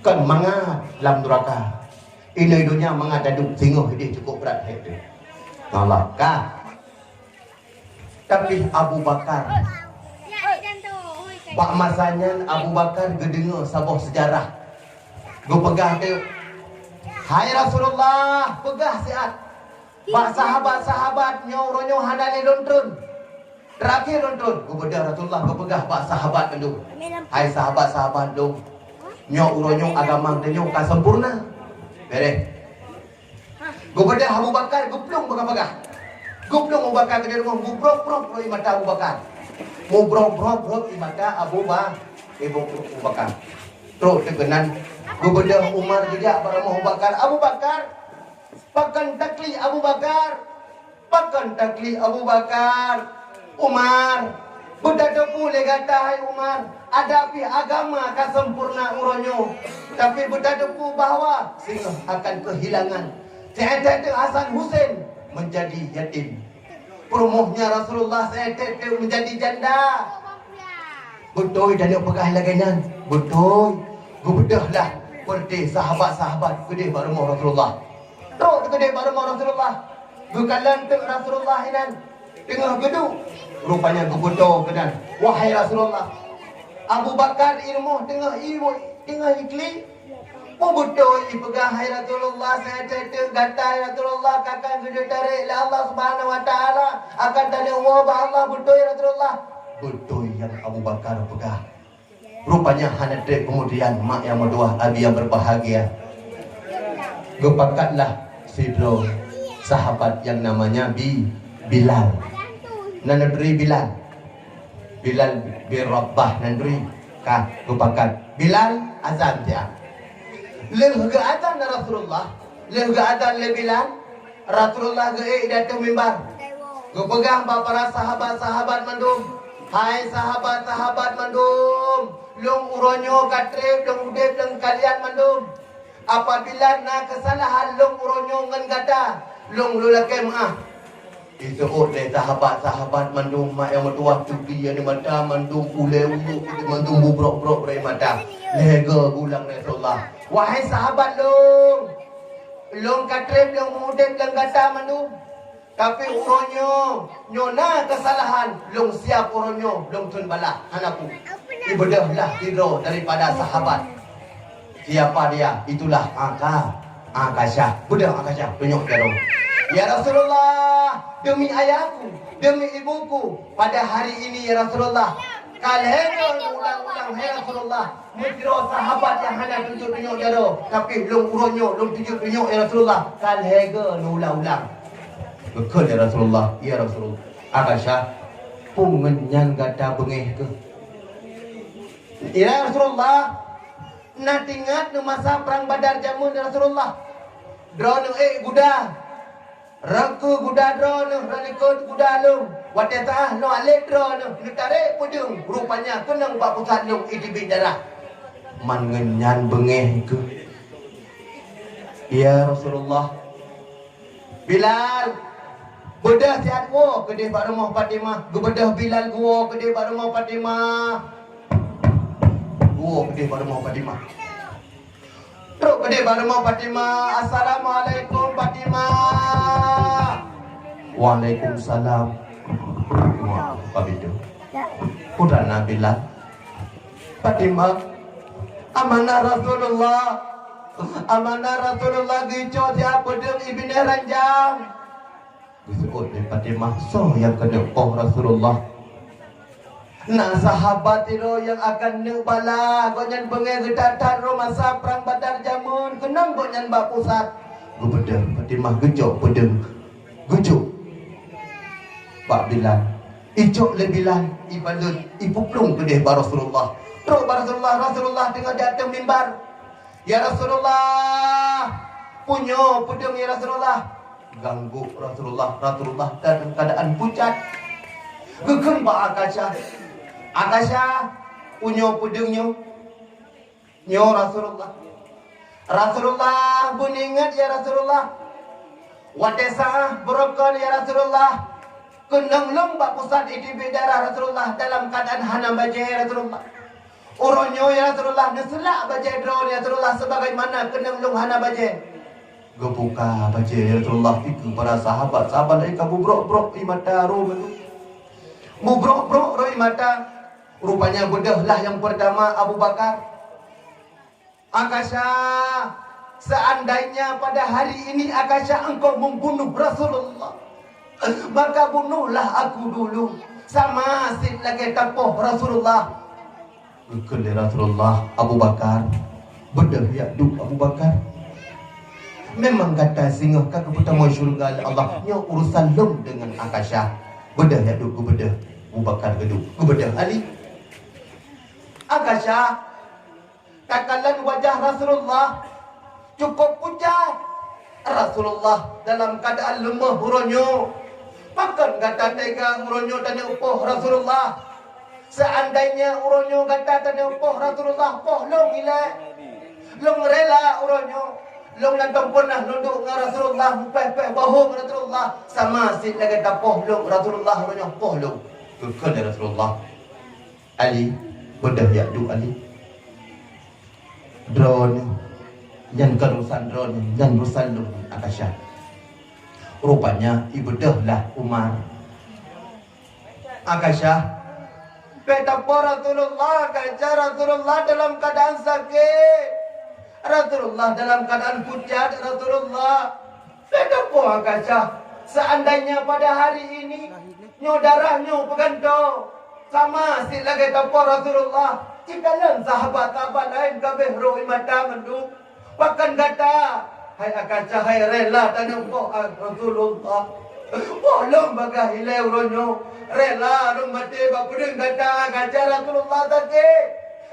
Kon mangat lam nuraka. Inong donya mangat daduek singoh idéh cukôp brat hai teuh. Allah ka. Tapi Abu Bakar, bak masa nyan Abu Bakar geudeungoe saboh seujarah. Geupeugah teuh, "Hai Rasulullah, peugah siat." Bak sahabat-sahabat nyoe uroe nyoe hana lé lôn treun. Terakhir lôn treun, geubeudôh Rasulullah geupeugah bak sahabat mandum, "Hai sahabat-sahabat lôn, nyoe uroe nyoe agama geutanyoe ka sempurna." Beres. Geubeudôh Abu Bakar geuplueng bagah-bagah. Geuplueng Abu Bakar keudéh rumoh, mubrok-brok-brok ie mata Abu Bakar. Mubrok-brok-brok ie mata Abu Ba-, Abu Bakar. Trok dikeue nan, geubeudôh Umar geujak bak rumoh Abu Bakar. Abu Bakar, Pakon taklik Abu Bakar? Pakon taklik Abu Bakar? Umar, beutateupeue lé gata hai Umar, adak pih agama ka sempurna uroe nyoe, tapi beutateupeue bahwa singoh akan keuhilangan. Seuétée teuk Hasan Husein meunjadi yatim. Peurumoh nyan Rasulullah seuétée teuk meunjadi janda. Beutôi tanyoe peugah lagée nyan? Beutôi. Geubeudôh lah peureuté sahabat-sahabat keudeh bak rumoh Rasulullah. Trok keudeh bak rumoh Rasulullah. Geukalon teuk Rasulullah inan teungoh geuduek. Rupanya geubeudôh keunan, "Wahai Rasulullah, Abu Bakar i rumoh teungoh i, teungoh iklik." "Peue beutôi ipeugah, hai Rasulullah, seuétée teuk gata, hai Rasulullah, ka akan geutarek lé Allah Subhanahu wa Taala, akan taneuk woe bak Allah, beutôi, Rasulullah?" Beutôi nyang Abu Bakar peugah. Rupanya hana treb keumudian, mak nyang meutuwah, Abi nyang berbahagia, Geupakatlah sidroe sahabat nyang namanya Bi-, Bilal. Na neuturi Bilal. Bilal bin Rabah na neuturi. Ka geupakat. Bilal, azan siat. Lheueh geuazan lé Rasulullah, lheueh geuazan lé Bilal, Rasulullah geuék di ateueh mimbar. Geupeugah bak para sahabat-sahabat mandum, "Hai sahabat-sahabat mandum, lôn uroe nyoe ka treb lôn udeb lôn kalian mandum. Apabila na keusalahan lôn uroe nyoe ngon gata, lôn lôn lakée meuáh." Jiseuôt lé sahabat-sahabat mandum, mak nyang meutuwah, cubi nyang di mata mandum, ulée uyuek mandum bubrok-brok dari mata. Lhée goe geuulang lé Rasulullah, "Wahai sahabat lôn, lôn ka treb lôn udeb lôn gata mandum. Tapi uroe nyoe, nyoe na keusalahan, lôn siab uroe nyoe lôn theun balah." Hana peue. Ibeudôh lah sidroe daripada sahabat. Siapa dia? Itulah Aka-, Akasyah. Beudôh Akasyah, tunyok jaroe. "Ya Rasulullah, demi ayahku, demi ibuku, pada hari ini ya Rasulullah, ka lhée goe neuulang-ulang, hai Rasulullah. Meusidroe sahabat nyang hana tunyok-tunyok jaroe, tapi lôn uroe nyoe lôn tunyok-tunyok ya Rasulullah, ka lhée goe neuulang-ulang." Geukheun lé Rasulullah, "Ya Rasulullah, Akasyah, peue ngon nyan gata beungéh keuh?" "Ya Rasulullah, na teuingat nyoe masa prang Badar jameun ya Rasulullah. Droeneuh ék guda. Rot keu guda droeneuh, rot likot guda lôn. Watée saát lôn alek droeneuh, neutarek peudeueng, rupanya keunong bak pusat lôn iteubiet darah." "Man ngon nyan beungéh keuh?" "Ya Rasulullah." "Bilal, beudôh siat woe keudeh bak rumoh Fatimah." Geubeudôh Bilal geuwoe keudeh bak rumoh Fatimah. Geuwoe keudeh bak rumoh Fatimah. Trok keudeh bak rumoh Fatimah, "Assalamualaikum Fatimah." "Waalaikumsalam." Wah, Pak Bidu. Putra Nabilah. "Fatimah, amanah Rasulullah. Amanah Rasulullah geucok siat peudeueng i binéh ranjang." Geuseuôt lé Fatimah, "Soe nyang keuneuk poh Rasulullah?" "Na sahabat sidroe nyang akan neuk bala, gobnyan beungéh geutat-that rot masa prang Badar jameun, keunong gobnyan bak pusat." Geubeudôh Fatimah geucok peudeueng, geucok bak Bilal. Icok lé Bilal, ibalot, ipeuplueng keudeh bak Rasulullah. Trok bak Rasulullah, Rasulullah teungoh di ateueh mimbar. "Ya Rasulullah, peue nyoe peudeueng ya Rasulullah?" Ganggu Rasulullah, Rasulullah dalam keadaan pucat. Geukheun bak Akasyah, "Akasyah, peue nyoe peudeueng nyoe?" "Nyoe Rasulullah." "Rasulullah, beuingat ya Rasulullah. Watée saát beurokon ya Rasulullah, keunong lôn bak pusat iteubiet darah Rasulullah dalam keadaan hana bajée ya Rasulullah. Uroe nyoe ya Rasulullah, neuseulak bajée droeneuh ya Rasulullah, sebagaimana keunong lôn hana bajée." Geubuka bajée ya Rasulullah, dikeue para sahabat, sahabat laén ka bubrok-brok ie mata roh mandum. Bubrok-brok roh ie mata. Rupanya beudôh lah nyang peurtama Abu Bakar. "Akasyah, seandainya pada hari ini Akasyah engkau membunuh Rasulullah, maka bunuhlah aku dulu, sama sit lagée tapoh Rasulullah." Geukheun lé Rasulullah, "Abu Bakar, beudôh jak duek Abu Bakar. Memang gata singoh ka geupeutamong syeuruga lé Allah, nyoe urusan lôn deungon Akasyah. Beudôh jak duek." Geubeudôh Abu Bakar geuduek, geubeudôh Ali. Akasyah, takalon wajah Rasulullah cukup pucat. Rasulullah dalam keadaan leumoh uroe nyoe. Pakon gata tega uroe nyoe taneuk poh Rasulullah? Seandainya uroe nyoe gata taneuk poh Rasulullah, poh lôn ilée. Lôn rela uroe nyoe. Lôn lam teumpeunah lôn duek ngon Rasulullah, mupéh-péh bahô ngon Rasulullah, sama sit lagée tapoh lôn Rasulullah uroe nyoe, poh lôn. Geukheun lé Rasulullah, "Ali, beudôh jak duek Ali. Droeneuh, nyan kon urusan droeneuh, nyan urusan lôn, Akasyah." Rupanya ibeudôh lah Umar. "Akasyah, bék tapoh Rasulullah, Akasyah, Rasulullah dalam keadaan sakét. Rasulullah dalam keadaan pucat, Rasulullah. Bék tapoh, Akasyah. Seandainya pada hari ini, nyoe darah nyoe peugantoe, sama sit lagée tapoh Rasulullah, cikalon sahabat-sahabat laén ka abéh roh ie mata mandum. Pakon gata Hai Akasha, hai rela tanyoe poh, ah, Rasulullah. Poh lom bagaih ilée uroe nyoe. Rela lom maté bak peudeueng gata, Akasha, Rasulullah sakét.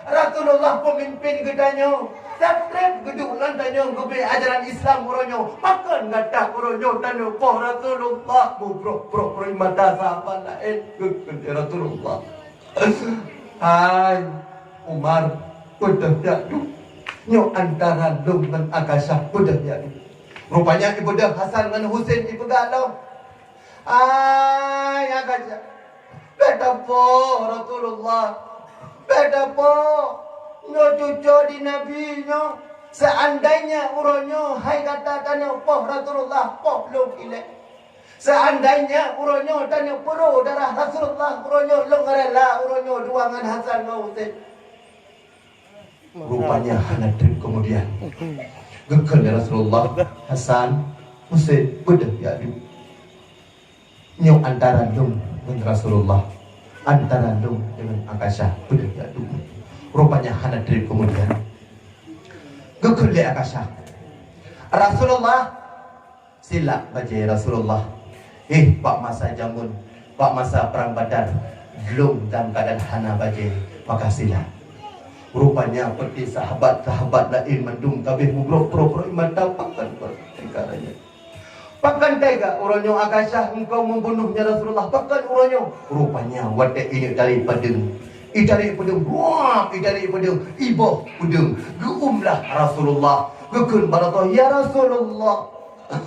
Rasulullah peumimpin geutanyoe. Satreb geuduek lam tanyoe geubri ajaran Islam uroe nyoe. Pakon gata uroe nyoe tanyoe poh Rasulullah? Bubrok-brok roi mata sahabat laén geukheun lé Rasulullah. Hai Umar, beudôh jak duek. Nyoe antara lôn ngon Akasha, beudôh jak duek. Rupanya ibeudôh Hasan ngon Husein ipeugah lom. Hai Akasha, bèk tapoh Rasulullah, bèk tapoh. Nyoe cucoe di Nabi nyoe. Seandainya uroe nyoe hai gata tanyoe poh Rasulullah, poh lôn ilée. Seandainya uroe nyoe tanyoe peuruh darah Rasulullah, uroe nyoe lôn rela uroe nyoe dua ngon Hasan ngon Husein. Rupanya hana treb keumudian, geukheun lé Rasulullah, "Hasan, Husein, beudôh jak duek. Nyoe antara lôn ngon Rasulullah, antara lôn deungon Akasha, beudôh jak duek." Rupanya hana treb keumudian, geukheun lé Akasha, "Rasulullah, silak bajèe Rasulullah. Eh, bak masa jameun, bak masa Prang Badar, lôn dalam keuadaan hana bajèe, maka silak." Rupanya peuti sahabat-sahabat laén mandum ka abéh mubrok-brok roi mata, "Pakon, pakon teuka raja? Pakon teuka uroe nyoe Akasha engkau membunuhnya Rasulullah? Pakon uroe nyoe?" Rupanya watèe ineuk tarék peudeueng, itarék peudeueng, wah, itarék peudeueng, iboh peudeueng, geuumlah Rasulullah, geukheun bak Rasulullah, "Ya Rasulullah,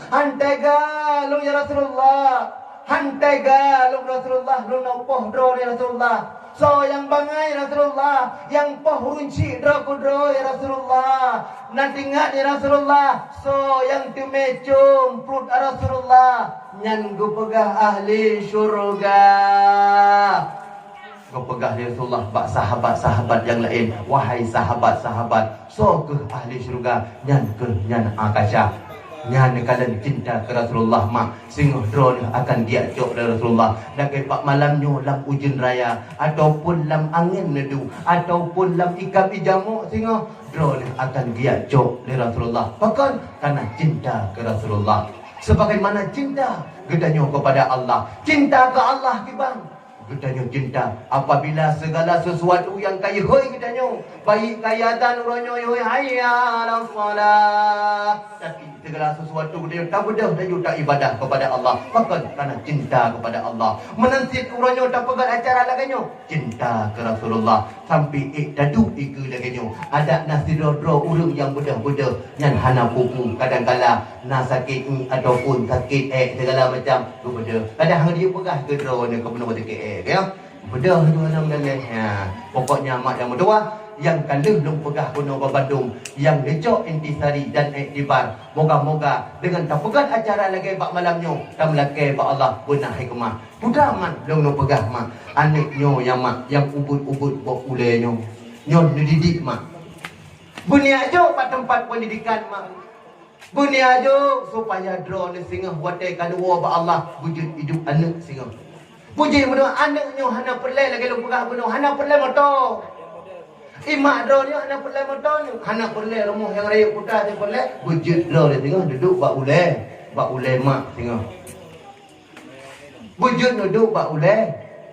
han teuga lôn ya Rasulullah, han teuga lôn Rasulullah, lôn na poh droeneuh ya Rasulullah. Soe nyang bangai ya Rasulullah, nyang poh ureueng chik droe keudroe ya Rasulullah. Na teuingat ya Rasulullah, soe nyang teumé com pruet ya Rasulullah, nyan geupeugah ahli syeuruga." Geupeugah lé Rasulullah bak sahabat-sahabat nyang laén, "Wahai sahabat-sahabat, soe kheueh ahli syeuruga?" "Nyan kheueh nyan Akasha. Nyan kalon cinta keu Rasulullah, mak. Singoh droeneuh akan geujak cok lé Rasulullah. Lagèe bak malam nyoe lam ujeuen raya, ataupun lam angén neudu, ataupun lam ikab ijamok singoh, droeneuh akan geujak cok lé Rasulullah. Pakon? Karena cinta keu Rasulullah. Sebagaimana cinta geutanyoe kepada Allah. Cinta keu Allah kiban geutanyoe cinta. Apabila segala sesuatu nyang ka ihôi geutanyoe, baik ka iazan uroe nyoe ihôi hayya 'alas shalah, tapi segala sesuatu geutanyoe tabeudôh laju taibadah kepada Allah. Pakon? Karena cinta kepada Allah. Meunan cit uroe nyoe tapeugöt acara lagèe nyoe, cinta keu Rasulullah. Sampai ék taduek ikeue lagèe nyoe. Adak na sidroe-droe ureueng nyang beudôh-beudôh, nyan hana peue-peue. Kadang kala na sakét ié ataupun sakét ék segala macam, geubeudôh. Kadang hana jipeugah keu droeneuh keu bunoe sakét ék, ya. Beudôh tu hana meudaleh. Ha, pokoknya mak nyang meutuwah, nyang ka lheueh lôn peugah bunoe bak bandum, nyang neucok intisari dan iktibar. Moga-moga deungon tapeugöt acara lagèe bak malam nyoe, tameulakèe bak Allah beuna hikmah. Peue teuma lôn neupeugah, mak? Aneuk nyoe ya, mak, nyang ubit-ubit boh ulèe nyoe, nyoe neudidik, mak. Beuniat jok bak teumpat peundidikan, mak. Beuniat jok supaya droeneuh singoh watèe ka neuwoe bak Allah beujeuet idup aneuk singoh. Beujeuet meunoe aneuk nyoe hana peureulèe lagèe lôn peugah bunoe, hana peureulèe moto. Ié mak droeneuh hana peureulèe moto nyoe, hana peureulèe rumoh nyang rayeuk kuta, hana peureulèe. Beujeuet droeneuh singoh dudoe bak ulèe, bak ulèe mak singoh. Beujeuet neuduek bak ulèe,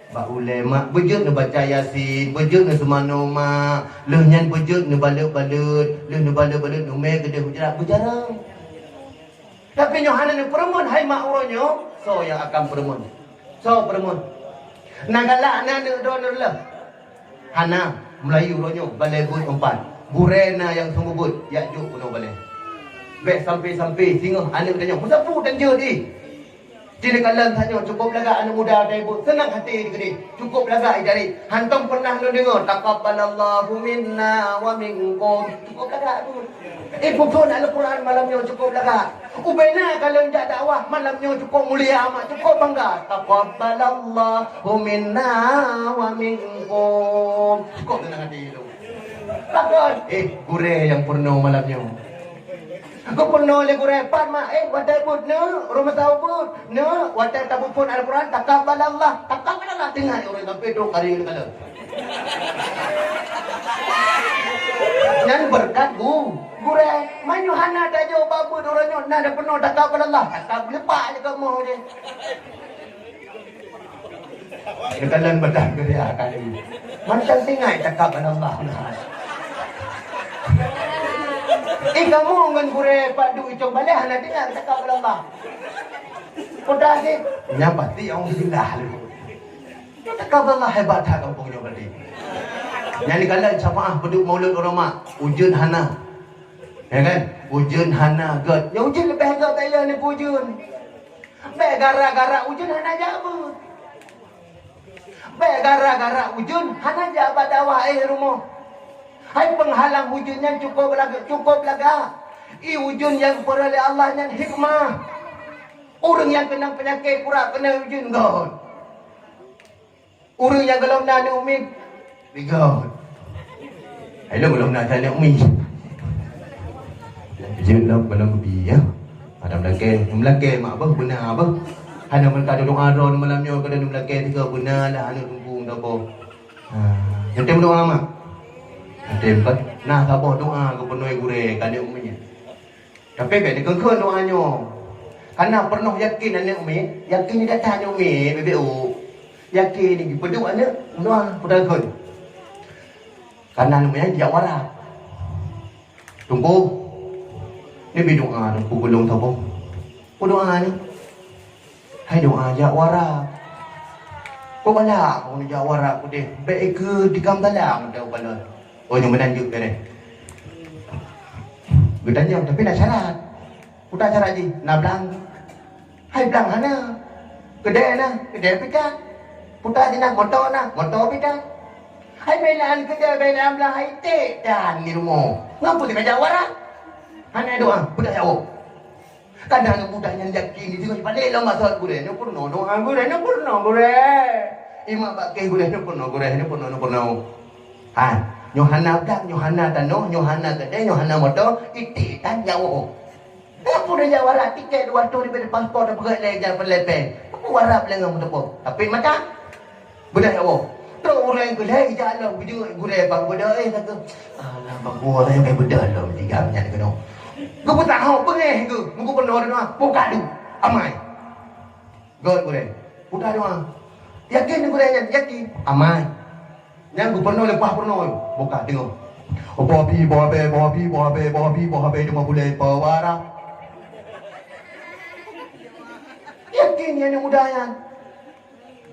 bak ulèe mak, beujeuet neubaca Yasin, beujeuet neuseumanoe mak, lheueh nyan beujeuet neubalot-balot, lheueh neubalot-balot neumè keudéh u jrat beujarang. Tapi nyoe hana neupeureumeun hai mak uroe nyoe, soe nyang akan peureumeun? Soe peureumeun? Na galak na aneuk droeneuh lom? Hana, meulayeue uroe nyoe balèe beuet empat. Gurèe na nyang seumeubeuet, jak jok keunoe balèe. Bèk sampai-sampai singoh aneuk tanyoe meusapeue tan jeuet jih. Ci neukalon tanyoe cukôp lagak aneuk muda watèe beuet, seunang até dikeudeh. Cukôp lagak itarek. Hantom pernah lôn deungö, "Taqabbalallahu minna wa minkum." Cukôp lagak beuet. Eh, peue phon Al-Quran malam nyoe cukôp lagak. Ubena ka lôn jak dakwah malam nyoe cukôp mulia mak, cukôp bangga. Taqabbalallahu minna wa minkum. Cukôp seunang até lôn. Takon, eh, gurèe nyang peurunoe malam nyoe. Geupeurunoe lé gurèe, pat mak, eh, watèe beuet nyoe, rumoh tau beuet nyoe, watèe tabeuphon Al-Quran, taqabbalallah, taqabbalallah, teungoh ureueng sampoe trôk kali nyoe kala. Nyan beureukat gu-, gurée. Meunyoe hana tajok bak beuet uroe nyoe, na tapeunoh takab bak Allah, takab leupah jih keu moh jih. Neukalon badan gurée kali. Mantong singai takab bak Allah. Ih, kamoe ngon gurée pat duek icong baleh hana deungar takab bak Allah. Peugah jih, nyan pasti alhamdulillah lé. Takab bak Allah hebat that gampông nyoe berarti. Nyan dikalon syafaah peuduek maulud uroe mak, ujeuen hana. Ya kan? Ujeuen hana gét. Nyan ujeuen leubeh gét bak ilée neupeuujeuen. Bék gara-gara ujeuen hana jak beuet. Bék gara-gara ujeuen hana jak bak dakwah éh rumoh. Hai peunghalang ujeuen nyan cukôp lagak, cukôp lagak. Ie ujeuen nyang geupeureulée Allah nyan hikmah. Ureuëng nyang keunong peunyakét pura keunong ujeuen gét. Ureuëng nyang gohlom na aneuk miet, digôt. Hai lôn gohlom na aneuk miet. Jeuet lom gohlom geubi, ya. Ada meulakée, meulakée mak beuh, beuna beuh. Hana meulakée doa droe malam nyoe, kada meulakée tiga beuna lah aneuk teungku meudobo. Ha, geutem doa mak. Geutem kan. Nah, saboh doa geupeunoh gurée ka aneuk miet. Tapi bék dikeukheun doa nyoe. Kana peunoh yakin aneuk miet, yakin di gata aneuk miet, bebek u. Yakin di peuduek aneuk, doa peutakheun. Kana aneuk miet jak warak. Teungku, ni bi doa teungku gulong saboh. Ku doa ni. Hai doa jak warak. Ku galak ku jak warak ku deh. Bék ikeu tikam talam dah ku galak. Oh, nyoe meunan jeuet beureh. Geutanyong, tapi na syarat. Peue syarat jih? Na blang. Hai blang hana. Keudè na, keudè pih that. Peue jih na, moto na, moto pih that. Hai beunan keudè, beunan blang, hai iték tan di rumoh. Ngon peue tinggai jak warak? Hana doa, peue jak woe? Kadang aneuk muda nyan yakin, di teungoh paléh lom maksud gurée, nyoe peurunoe doa gurée, nyoe peurunoe gurée. Imak bak kèe gurée, nyoe peurunoe gurée, nyoe peurunoe, nyoe peurunoe. Ha, nyoe hana blang, nyoe hana tanoh, nyoe hana keudè, nyoe hana moto, iték tan jak woe. Nyoe peurunoe jak warak tiket dua ratus ribèe paspor dan peugöt lé jak peulepeh. Peue warak lé ngon meuteupok. Tapi mata. Beudôh ya Allah. Trok ureueng keu lhèe ijak lom geujeuet gurèe bak beudôh, eh, kata, "Alah, bak gurèe nyang beudôh lom tinggai nyan keunoe." Geupeutahong beungèh geuh, meugeupeunong doa, buka du, amai. Gèt gurèe, buka doa. Yakin gurèe nyan, yakin, amai. Nyan geupeunong leupah peurunoe, buka deungoe. Bobi, bobe, bobi, bobe, bobi, bobe, deungoe bulèe peue warak. Yakin nyan muda nyan.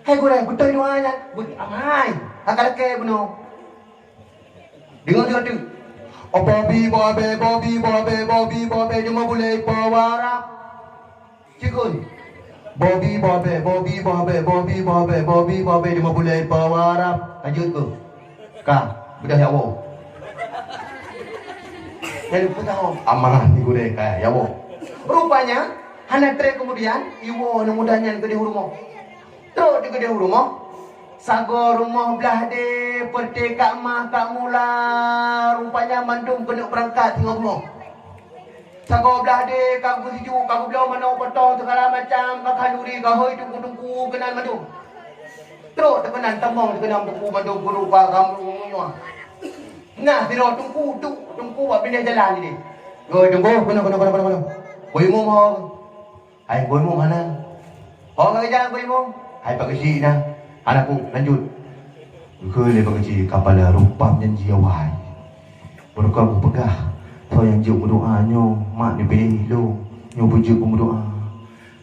Hai gurèe, beutôi doa nyan. Beutôi amai. Haka lakèe bunoe. Deungoe, deungoe, deungoe. Oh, bobi, bobe, bobi, bobe, bobi, bobe, deungoe bulèe peue warak. Cikui. Bobi, bobe, bobi, bobe, bobi, bobe, bobi, bobe, deungoe bulèe peue warak. Lanjut tu. Ka, beudôh ya Allah. Jadi, peue tahu? Amanah ni gurèe ka, ya Allah. Rupanya, hana trép kemudian, iwoe aneuk muda nyan keudéh u rumoh. Trok di keudéh u rumoh, sagoe rumoh blah deh, peureute kak mah, kak mula, rupanya mandum keuneuk beurangkat singoh bunoe. Sagoe blah deh, ka geupeusijuek, ka geubloe manok potong, segala macam, ka khanduri, ka hôi, teungku-teungku, keunan mandum. Trok teukeunan tamong, teukeunan buku mandum guru, ka, ka, ka, Nah, sidroe teungku, teungku bak binéh jalan jih. Oi, teungku, keunoe, keunoe, keunoe, keunoe, keunoe. Boh imum ho. Hai, boh imum hana. Ho ka geujak boh imum. Hai, Pak Keuchik na. Hana ku, lanjut. Geukheun lé Pak Keuchik, kapala rupam janji awai. Beureuka kupeugah, soe nyang jeuet meudoa nyoe, mak neupiléh lôn, nyoe beujeuet keu meudoa.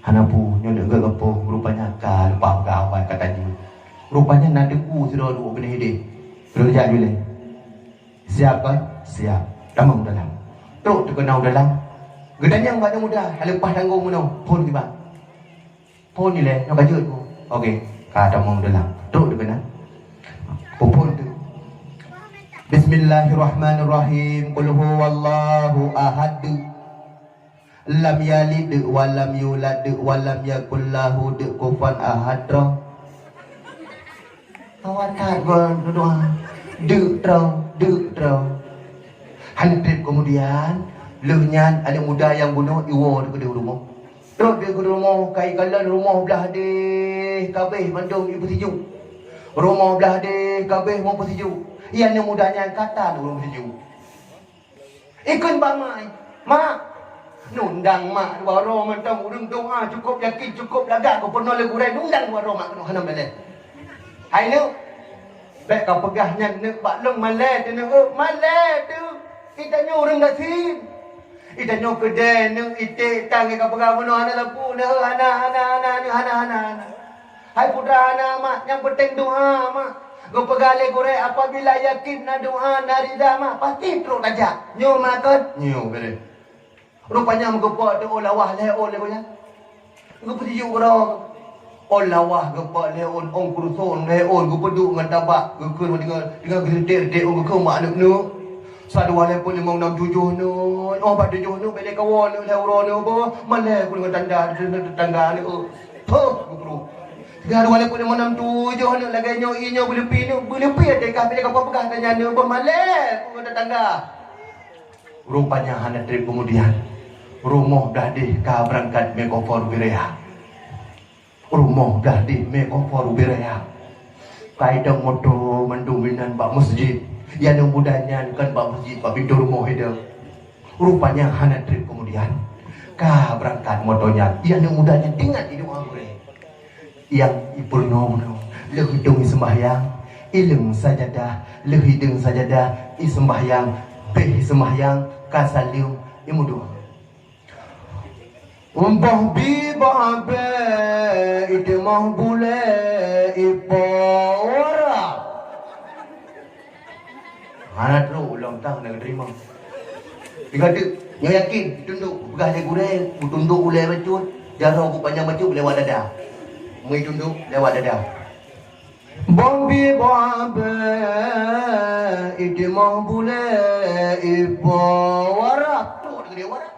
Hana peue, nyoe neuk gèt gapoh, rupanya ka leupah peugah awai ka tanyoe. Rupanya na teungku sidroe duek binéh idéh. Lôn jak julée. Siap kan? Siap. Tamong dalam. Trok teukeunoe dalam. Geutanyong bak aneuk muda, leupah tanggong meunoe, phôn kiban. Phôn ilèe, nyoe ka jeuet ku. Oke, ka tamong dalam. Trok teukeunoe. Phôn tu. Bismillahirrahmanirrahim. Qul huwallahu ahad. Lam yalid wa lam yulad wa lam yakul lahu kufuwan ahad. Awak that geudoa, deuk droe, deuk droe. Hana trép keumudian, lheueh nyan aneuk muda nyang bunoe iwoe keudéh u rumoh. Trok di rumoh, ka ikalon rumoh blah deh, kabéh mandum ipeusijuek. Rumoh blah deh, kabéh meupeusiju. Nyan aneuk muda nyan ka tan ureueng peusijuek. Ikheun bak mak, "Mak, nundang mak dua uroe mantong ureueng doa cukôp yakin, cukôp lagak geupeurunoe lé gurèe, nundang dua uroe mak keunoe hana malèe." Hai neuk, bèk kapeugah nyan neuk bak lôn malèe teuh neuk, malèe teuh. Geutanyoe ureueng gasien. Geutanyoe keudè neuk, iték tan ka peugah bunoe hana lampôh neuk, hana, hana, hana, hana, hana, hana. Hai putra hana mak, nyang peunteng doa mak. Geupeugah lé gurèe, apabila yakin na doa, na rida mak, pasti trôk tajak. Nyoe mak kon? Nyoe bèrèh. Rupanya meugeupok teuh ôn lawah lhèe ôn lé gobnyan. Geupeuteuju keudroe. Ôn lawah geupok lhèe ôn, ôn kurson lhèe ôn, geupeuduek ngon tabak, geukheun deungon, deungon geureudek-reudek ôn geukheun bak aneuk neuk. Sa dua lhèe peuet limong nam tujoh neuk, oh bak tujoh neuk bèk lé kawoe neuk lhèe uroe neuk beuh, malèe ku deungon tanda, tetangga neuk. Peuh, geupeurôh. Sa dua lhèe peuet limong nam tujoh neuk lagèe nyoe, ie nyoe beuleupie neuk, beuleupie até kah bèk lé kapeugah tanya neuk beuh, malèe ku deungon tetangga. Rupanya hana trép keumudian, rumoh blah deh ka beurangkat mé kofor ubé raya. Rumoh blah deh mé kofor ubé raya. Ka idong moto mandum inan bak meuseujid. Nyang muda nyan kon bak meuseujid, bak pintoe rumoh idong. Rupanya hana trép keumudian, ka beurangkat moto nyan. Nyang muda nyan teuingat idoa gurèe. Nyang ipeurunoe-runoe, lheueh idong iseumbahyang, ileueng sajadah, lheueh idong sajadah, iseumbahyang, bèh iseumbahyang, ka saleuem, imeudoa. Boh bi boh abèe, iteumoh bulèe, ipo wara. Hana trôk ulôn tang na geuteurimong. Tinggai teuk, nyoe yakin, tundok, peugah lé gurèe, kutundok ulèe bacut, jaroe kupanyang bacut lewat dada. Meutundok lewat dada. Boh bi boh abèe, iteumoh bulèe, ipo wara. Trôk deungon wara.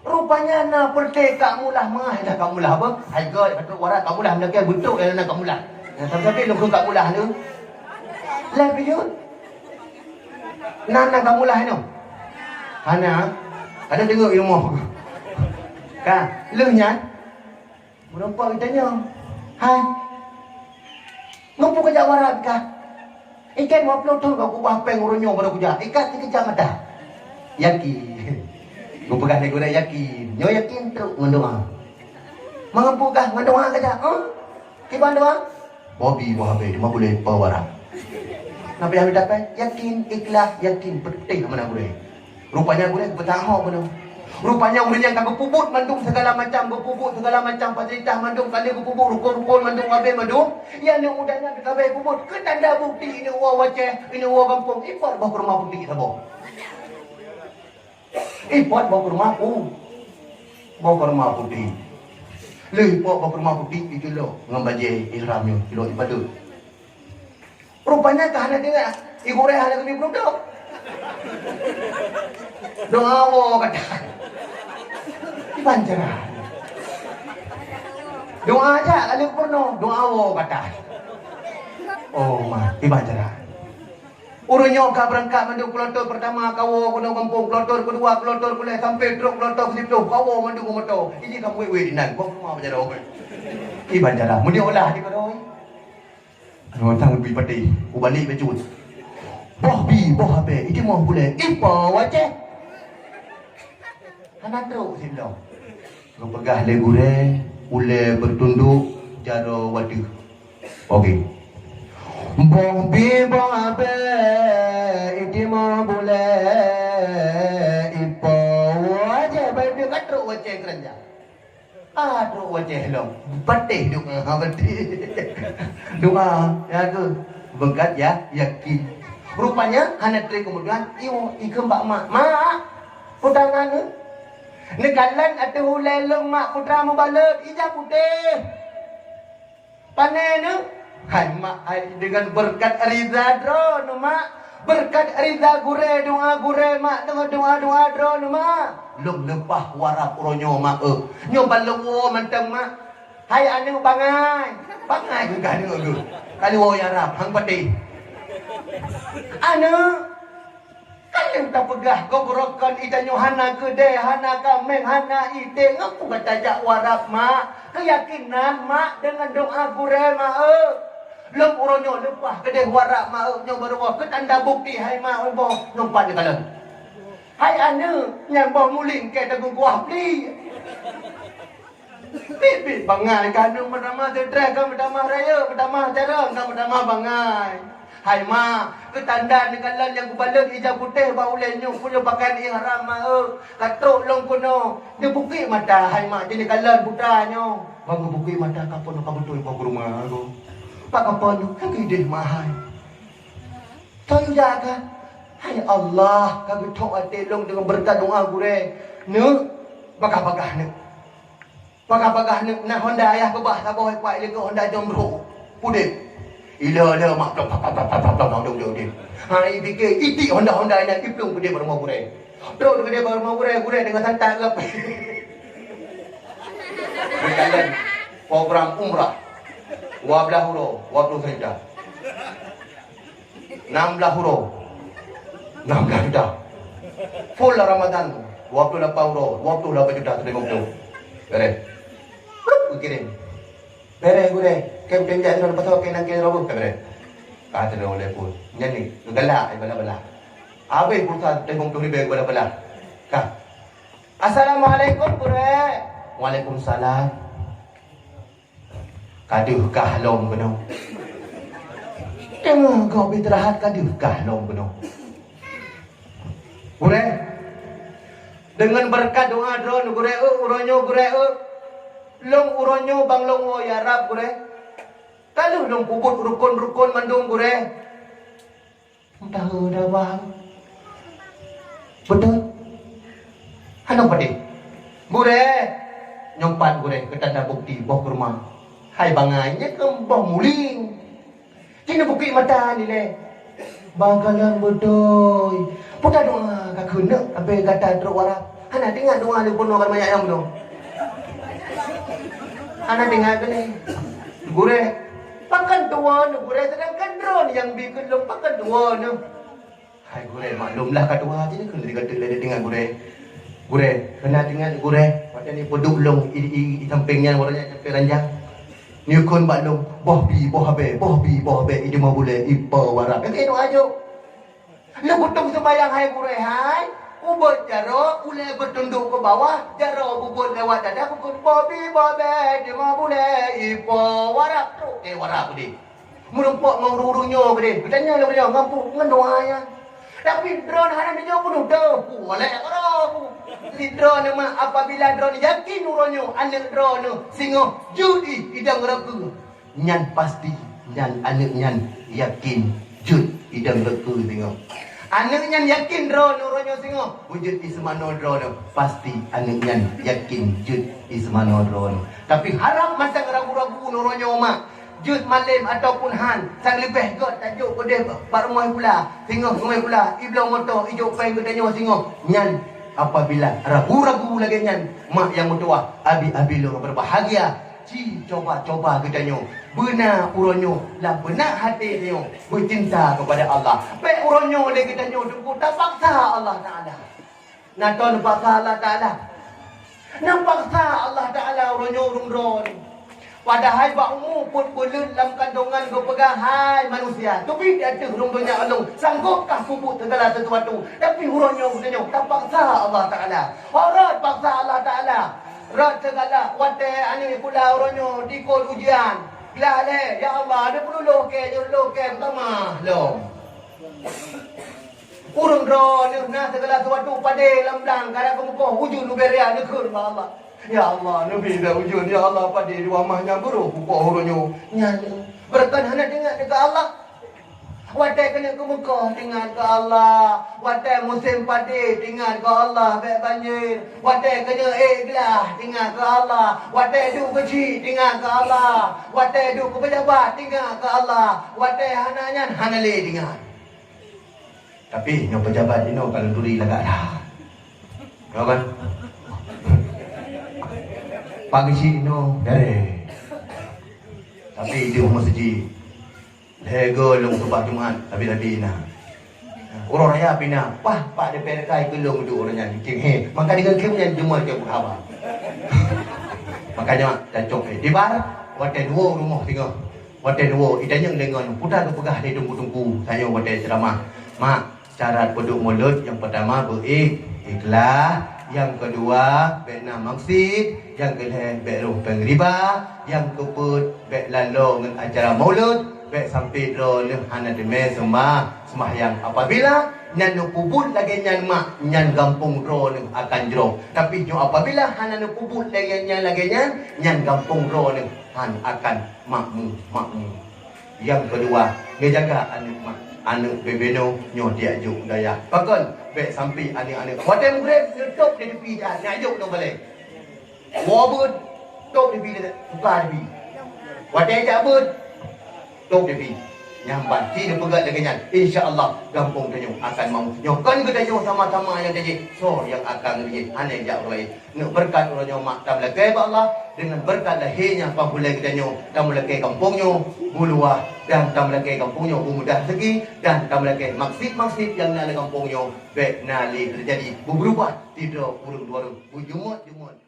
Rupanya na peureté Kak Mulah, meu'ah dah Kak Mulah apa? Hai goi, ka trôk wara Kak Mulah, meunakèe beutôi na Kak Mulah. Nah, tapi lôn kheun Kak Mulah tu. Lah bijut. Na, na Kak Mulah nyoe. Hana. Ada deungoe ilmu. Ka, lheueh nyan. Meureumpok geutanyoe, "Hai, ngon peue kajak wara kah? Ikat lima ploh thon ka kubah péng uroe nyoe baru kujak. Ikat sikeujab mata." Yakin. Geupeugah lé gurèe yakin. Nyoe yakin trôk ngon doa. Mangat peue kah ngon doa kajak, eh? Kiban doa? Boh bi boh abèe, teuma bulèe ipo wara. Napa nyang geudapat? Yakin, ikhlas, yakin, peureté meunan gurèe. Rupanya gurèe geupeutanyoe bunoe. Rupanya ureueng nyang ka geupeubuet mandum segala macam, geupeubuet segala macam fasilitas mandum, ka lheueh geupeubuet rukon-rukon mandum, abèe mandum, nyang aneuk muda nyan ka sabe peubuet. Keu tanda bukti, ineuk woe u Aceh, ineuk woe gampông, ipot boh keuruma putéh saboh. Ipot boh keuruma pu-, boh keuruma putéh. Lheueh ipot boh keuruma putéh, iculok ngon bajèe ihram nyoe, culok ipadeuet. Rupanya ka hana teuingat, i gurèe hana geubri peurunoe. Doa woe gata. Kiban cara. Doa jak ka lheueh peurunoe, doa woe gata. Oh, ma, kiban cara. Ureueng nyoe ka beurangkat mandum kloter peurtama, ka woe keunoe gampông, kloter keudua, kloter keulhèe, sampoe trôk kloter keusiploh, ka woe mandum u moto. Ini ka wèt-wèt inan, boh keuruma bak jaroe. Kiban cara. Meunyoe ulah di keudroe. Nyoe tang bi patéh, ubalek bacut. Boh bi, boh abèe, iteumoh bulèe, ipo wacèh. Hana trôk siblong. Geupeugah lé gurèe, ulèe beutundok, jaroe u ateueh. Oke. Boh bi, boh abèe, iteumoh bulèe, ipo wacèh, bèk ka trôk wacèh keureuja. Ah, trôk wacèh lom. Patéh doa, patéh. Doa, ya ke? Beungkat ya, yakin. Rupanya, hana trép keumudian, iwoe, ikheun bak mak. "Mak, peue tan na?" "Neukalon ateueh ulèe lôn, Mak, putra mubalot, ija putéh." "Pané nyoe?" "Hai mak, hai, deungon beureukat ridha droeneuh mak, beureukat ridha gurèe, doa gurèe mak, deungon doa-doa droeneuh mak." Lôn leupah u Arab uroe nyoe mak, eh. Nyoe ban lôn woe mantong mak. Hai aneuk bangai. Bangai keu kah aneuk geuh. Ka lheueh woe u Arab, han patéh. Aneuk. Kan nyang tapeugah gob rokon ita nyoe hana keudè, hana kaméng, hana iték, ngapu gata jak u Arab, mak? Keuyakinan, mak, deungon doa gurèe, mak, eu. Lom uroe nyoe leupah keudeh warak ma eu nyoe beuruoh keu tanda bukti hai ma eu boh nyoe pat neukalon. Hai aneuk, nyan boh muling keu teungku kuah pli. Biet-biet bangai ka aneuk meutamah seutreh, ka meutamah rayeuk, meutamah carông, ka meutamah bangai. Hai ma, keu tanda neukalon nyang kubalot ija putéh bak ulèe nyoe, pujoe pakaian ihram ma eu, ka trok lom keunoe. Neubukik mata hai ma, jadi neukalon putra nyoe. Ban geubukik mata ka peunoh ka beutôi boh geurumoh. Pak kapon, ka geudeh ma hai. Teujaga. Hai Allah, ka geuthok até lôn deungon beureukat doa gurèe. Neuk, bagah-bagah neuk. Bagah-bagah neuk na honda ayah keubah saboh kuat ileukeue honda jom roh. Udép. Ila-ila mak plong, plong, plong, plong, plong, plong, plong, plong, plong, udép. Ha, ipike, itiek honda-honda inan iplong keudeh bak rumoh gurèe. Trok keudeh bak rumoh gurèe, gurèe deungon santai lom. Meujalan program umrah. Dua belas uroe, dua puluh juta. Enam belas uroe, enam belas juta. Full Ramadan, dua puluh lapan uroe, dua puluh lapan juta satu ratus lima puluh. Beres. Plup, geukirim. Beres gurèe. Kem penjak nyoe lepas tu keunan keu robot ka beres. Ka teunoe oleh pun. Nyan ni, geugalak ai bala-bala. Habéh pulsa telefon tu ribèe bala-bala. Ka. Assalamualaikum gurèe. Waalaikumsalam. Ka deuh kah lom keunoe. Teungoh gob istirahat ka deuh kah lom keunoe. Gurèe, deungon beureukat doa droeneuh gurèe eu, uroe nyoe gurèe eu, lôn uroe nyoe bang lôn woe ya Rabb gurèe. Ka lheueh lôn peubuet rukon-rukon mandum gurèe. Entah dah bang. Beutôi. Hana padé. Gurèe, nyoe pat gurèe keu tanda bukti boh kurma. Hai bangai nyan keu boh muling. Cit neubukik mata dilèe. Bang kalon beutôi. Peue tadoa ka keuneuk abéh gata trok warak. Hana teuingat doa lé peunoh ka manyak nyang bunoe. Hana teuingat keunoe. Gurèe, pakon tuwoe neuh gurèe, seudangkan droeneuh nyang bi keu lôn pakon tuwoe neuh. Hai gurèe, maklum lah ka tuha jih, kheun lé gata lé teuingat gurèe. Gurèe, keuneuk teuingat gurèe, watèe neupeuduek lôn i, i, i sampéng nyan, watèe nyan sampéng ranjang. Neukheun bak lôn, boh bi, boh abèe, boh bi, boh abèe, i deungon bulèe, i po warak. Ka keunoe ajoh. Lôn kutông seumayang hai gurèe hai, ubot jaroe, ulèe beutundok keu bawah, jaroe bubot lewat dada, kukheun boh bi, boh abèe, i deungon bulèe, i po warak. Trok keu warak udép. Meurumpok ngon ureueng-ureueng nyoe keudeh, geutanyoe lé ureueng nyoe ngon peue, ngon doa nyan. Tapi droeneuh hana neujaweueb peue, peue walek keudroe. Sidroeneuh mak, apabila droeneuh yakin uroe nyoe aneuk droeneuh singoh jeuet i idong reukeu, nyan pasti nyan aneuk nyan yakin jeuet idong reukeu singoh. Aneuk nyan yakin droeneuh uroe nyoe singoh beujeuet i seumanoe droeneuh, pasti aneuk nyan yakin jeuet i seumanoe droeneuh. Tapi harab mantong ragu-ragu uroe nyoe mak, jeuet malém ataupun han, sang leubeh göt tajok keudeh bak rumoh pula, singoh rumoh pula, ibloe moto, ijok péng geutanyoe singoh. Nyan apabila ragu-ragu lagèe nyan, mak nyang meutuwah, abi-abi lôn berbahagia, ci coba-coba geutanyoe. Beuna uroe nyoe lam beunak até tanyoe beucinta keupada Allah. Bèk uroe nyoe lé geutanyoe teungku tapaksa Allah Taala. Na toh neupaksa Allah Taala? Neupaksa Allah Taala uroe nyoe ureueng droeneuh. Padahai bak umu peuet buleuen lam kandongan geupeugah, "Hai manusia, teubiet di ateueh rhueng donya ulôn, sanggopkah peubuet segala sesuatu?" Tapi uroe nyoe geutanyoe tapaksa Allah Taala. Ho rot paksa Allah Taala. Rot segala watèe aneuk sikula uroe nyoe dikot ujian. Glah lé, "Ya Allah, neupeululôh kèe, neupeululôh kèe, meutamah lom." Ureueng droeneuh na segala sesuatu padé lam blang, ka na keumeukoh, ujeuen ubé raya, neukheun bak Allah, "Ya Allah, neubi dah ujeuen, ya Allah, padé dua mah nyan beurôh kukoh uroe nyoe." Nyan, beureukat hana teuingat keu Allah. Watèe keuneuk keumeukoh, teuingat keu Allah. Watèe musém padé, teuingat keu Allah, bèk banjir. Watèe keuneuk ék glah, teuingat keu Allah. Watèe duek keuchik, teuingat keu Allah. Watèe duek keu peujabat, teuingat keu Allah. Watèe hana nyan, hana lé teuingat. Tapi nyoe peujabat jinoe kalau turi lagak that. Nyoe kan? Pagi cit nyoe, garéh. Tapi di rumah sejid. Lhèe goe lôn khutbah Jumat, sabe-sabe na. Uroe raya pih na, paih pak D P R K I keu lôn duek uroe nyan. Cit he, maka deungon kheun nyan jeumeu cok haba. Makanya, tacok, eh, di bar, watèe dua rumoh singoh. Watée neuwoe, itanyong deungon peue geupeugah lé teungku-teungku tanyoe watée ceuramah. Mak, syarat peuduek mulod nyang peutama beu-, ikhlas, nyang keudua bék na maksiet, nyang keulhée bék roh péng riba, nyang keupeuet bék lalo ngon acara mulod, bék sampoe droeneuh hana teumé seumah-, seumbahyang. Apabila nyan neupeubuet lagée nyan mak, nyan gampông droeneuh akan jroh. Tapi nyoe apabila hana neupeubuet lagée nyan, lagée nyan, nyan gampông droeneuh han akan makmu-makmu. Nyang keudua, neujaga aneuëk mak, aneuëk bubena nyoe tiak jok daya. Pakon? Bék sampoe aneuëk-aneuëk watée mugreb neutôb di tepi jak, neujok nyoe balée. Woe beuet, tôb di tepi, buka di tepi. Watée jak beuet, tôb di tepi. Nyang ban, ci neupeugét lagée nyan, insya Allah gampông tanyoe akan mau. Nyoe kon geutanyoe sama-sama nyang tajak, soe nyang akan geujak, hana jak ureuëng laén. Ngon beureukat uroe nyoe mak tameulakée bak Allah, deungon beureukat lahé nyan pangulée geutanyoe tameulakée gampông nyoe beuluwah, dan tameulakée gampông nyoe beumudah rezeki, dan tameulakée maksiet-maksiet nyang na lam gampông nyoe bék na lé teujadi, beubeurubah sidroe ureuëng dua ureuëng, beujeuet-jeuet.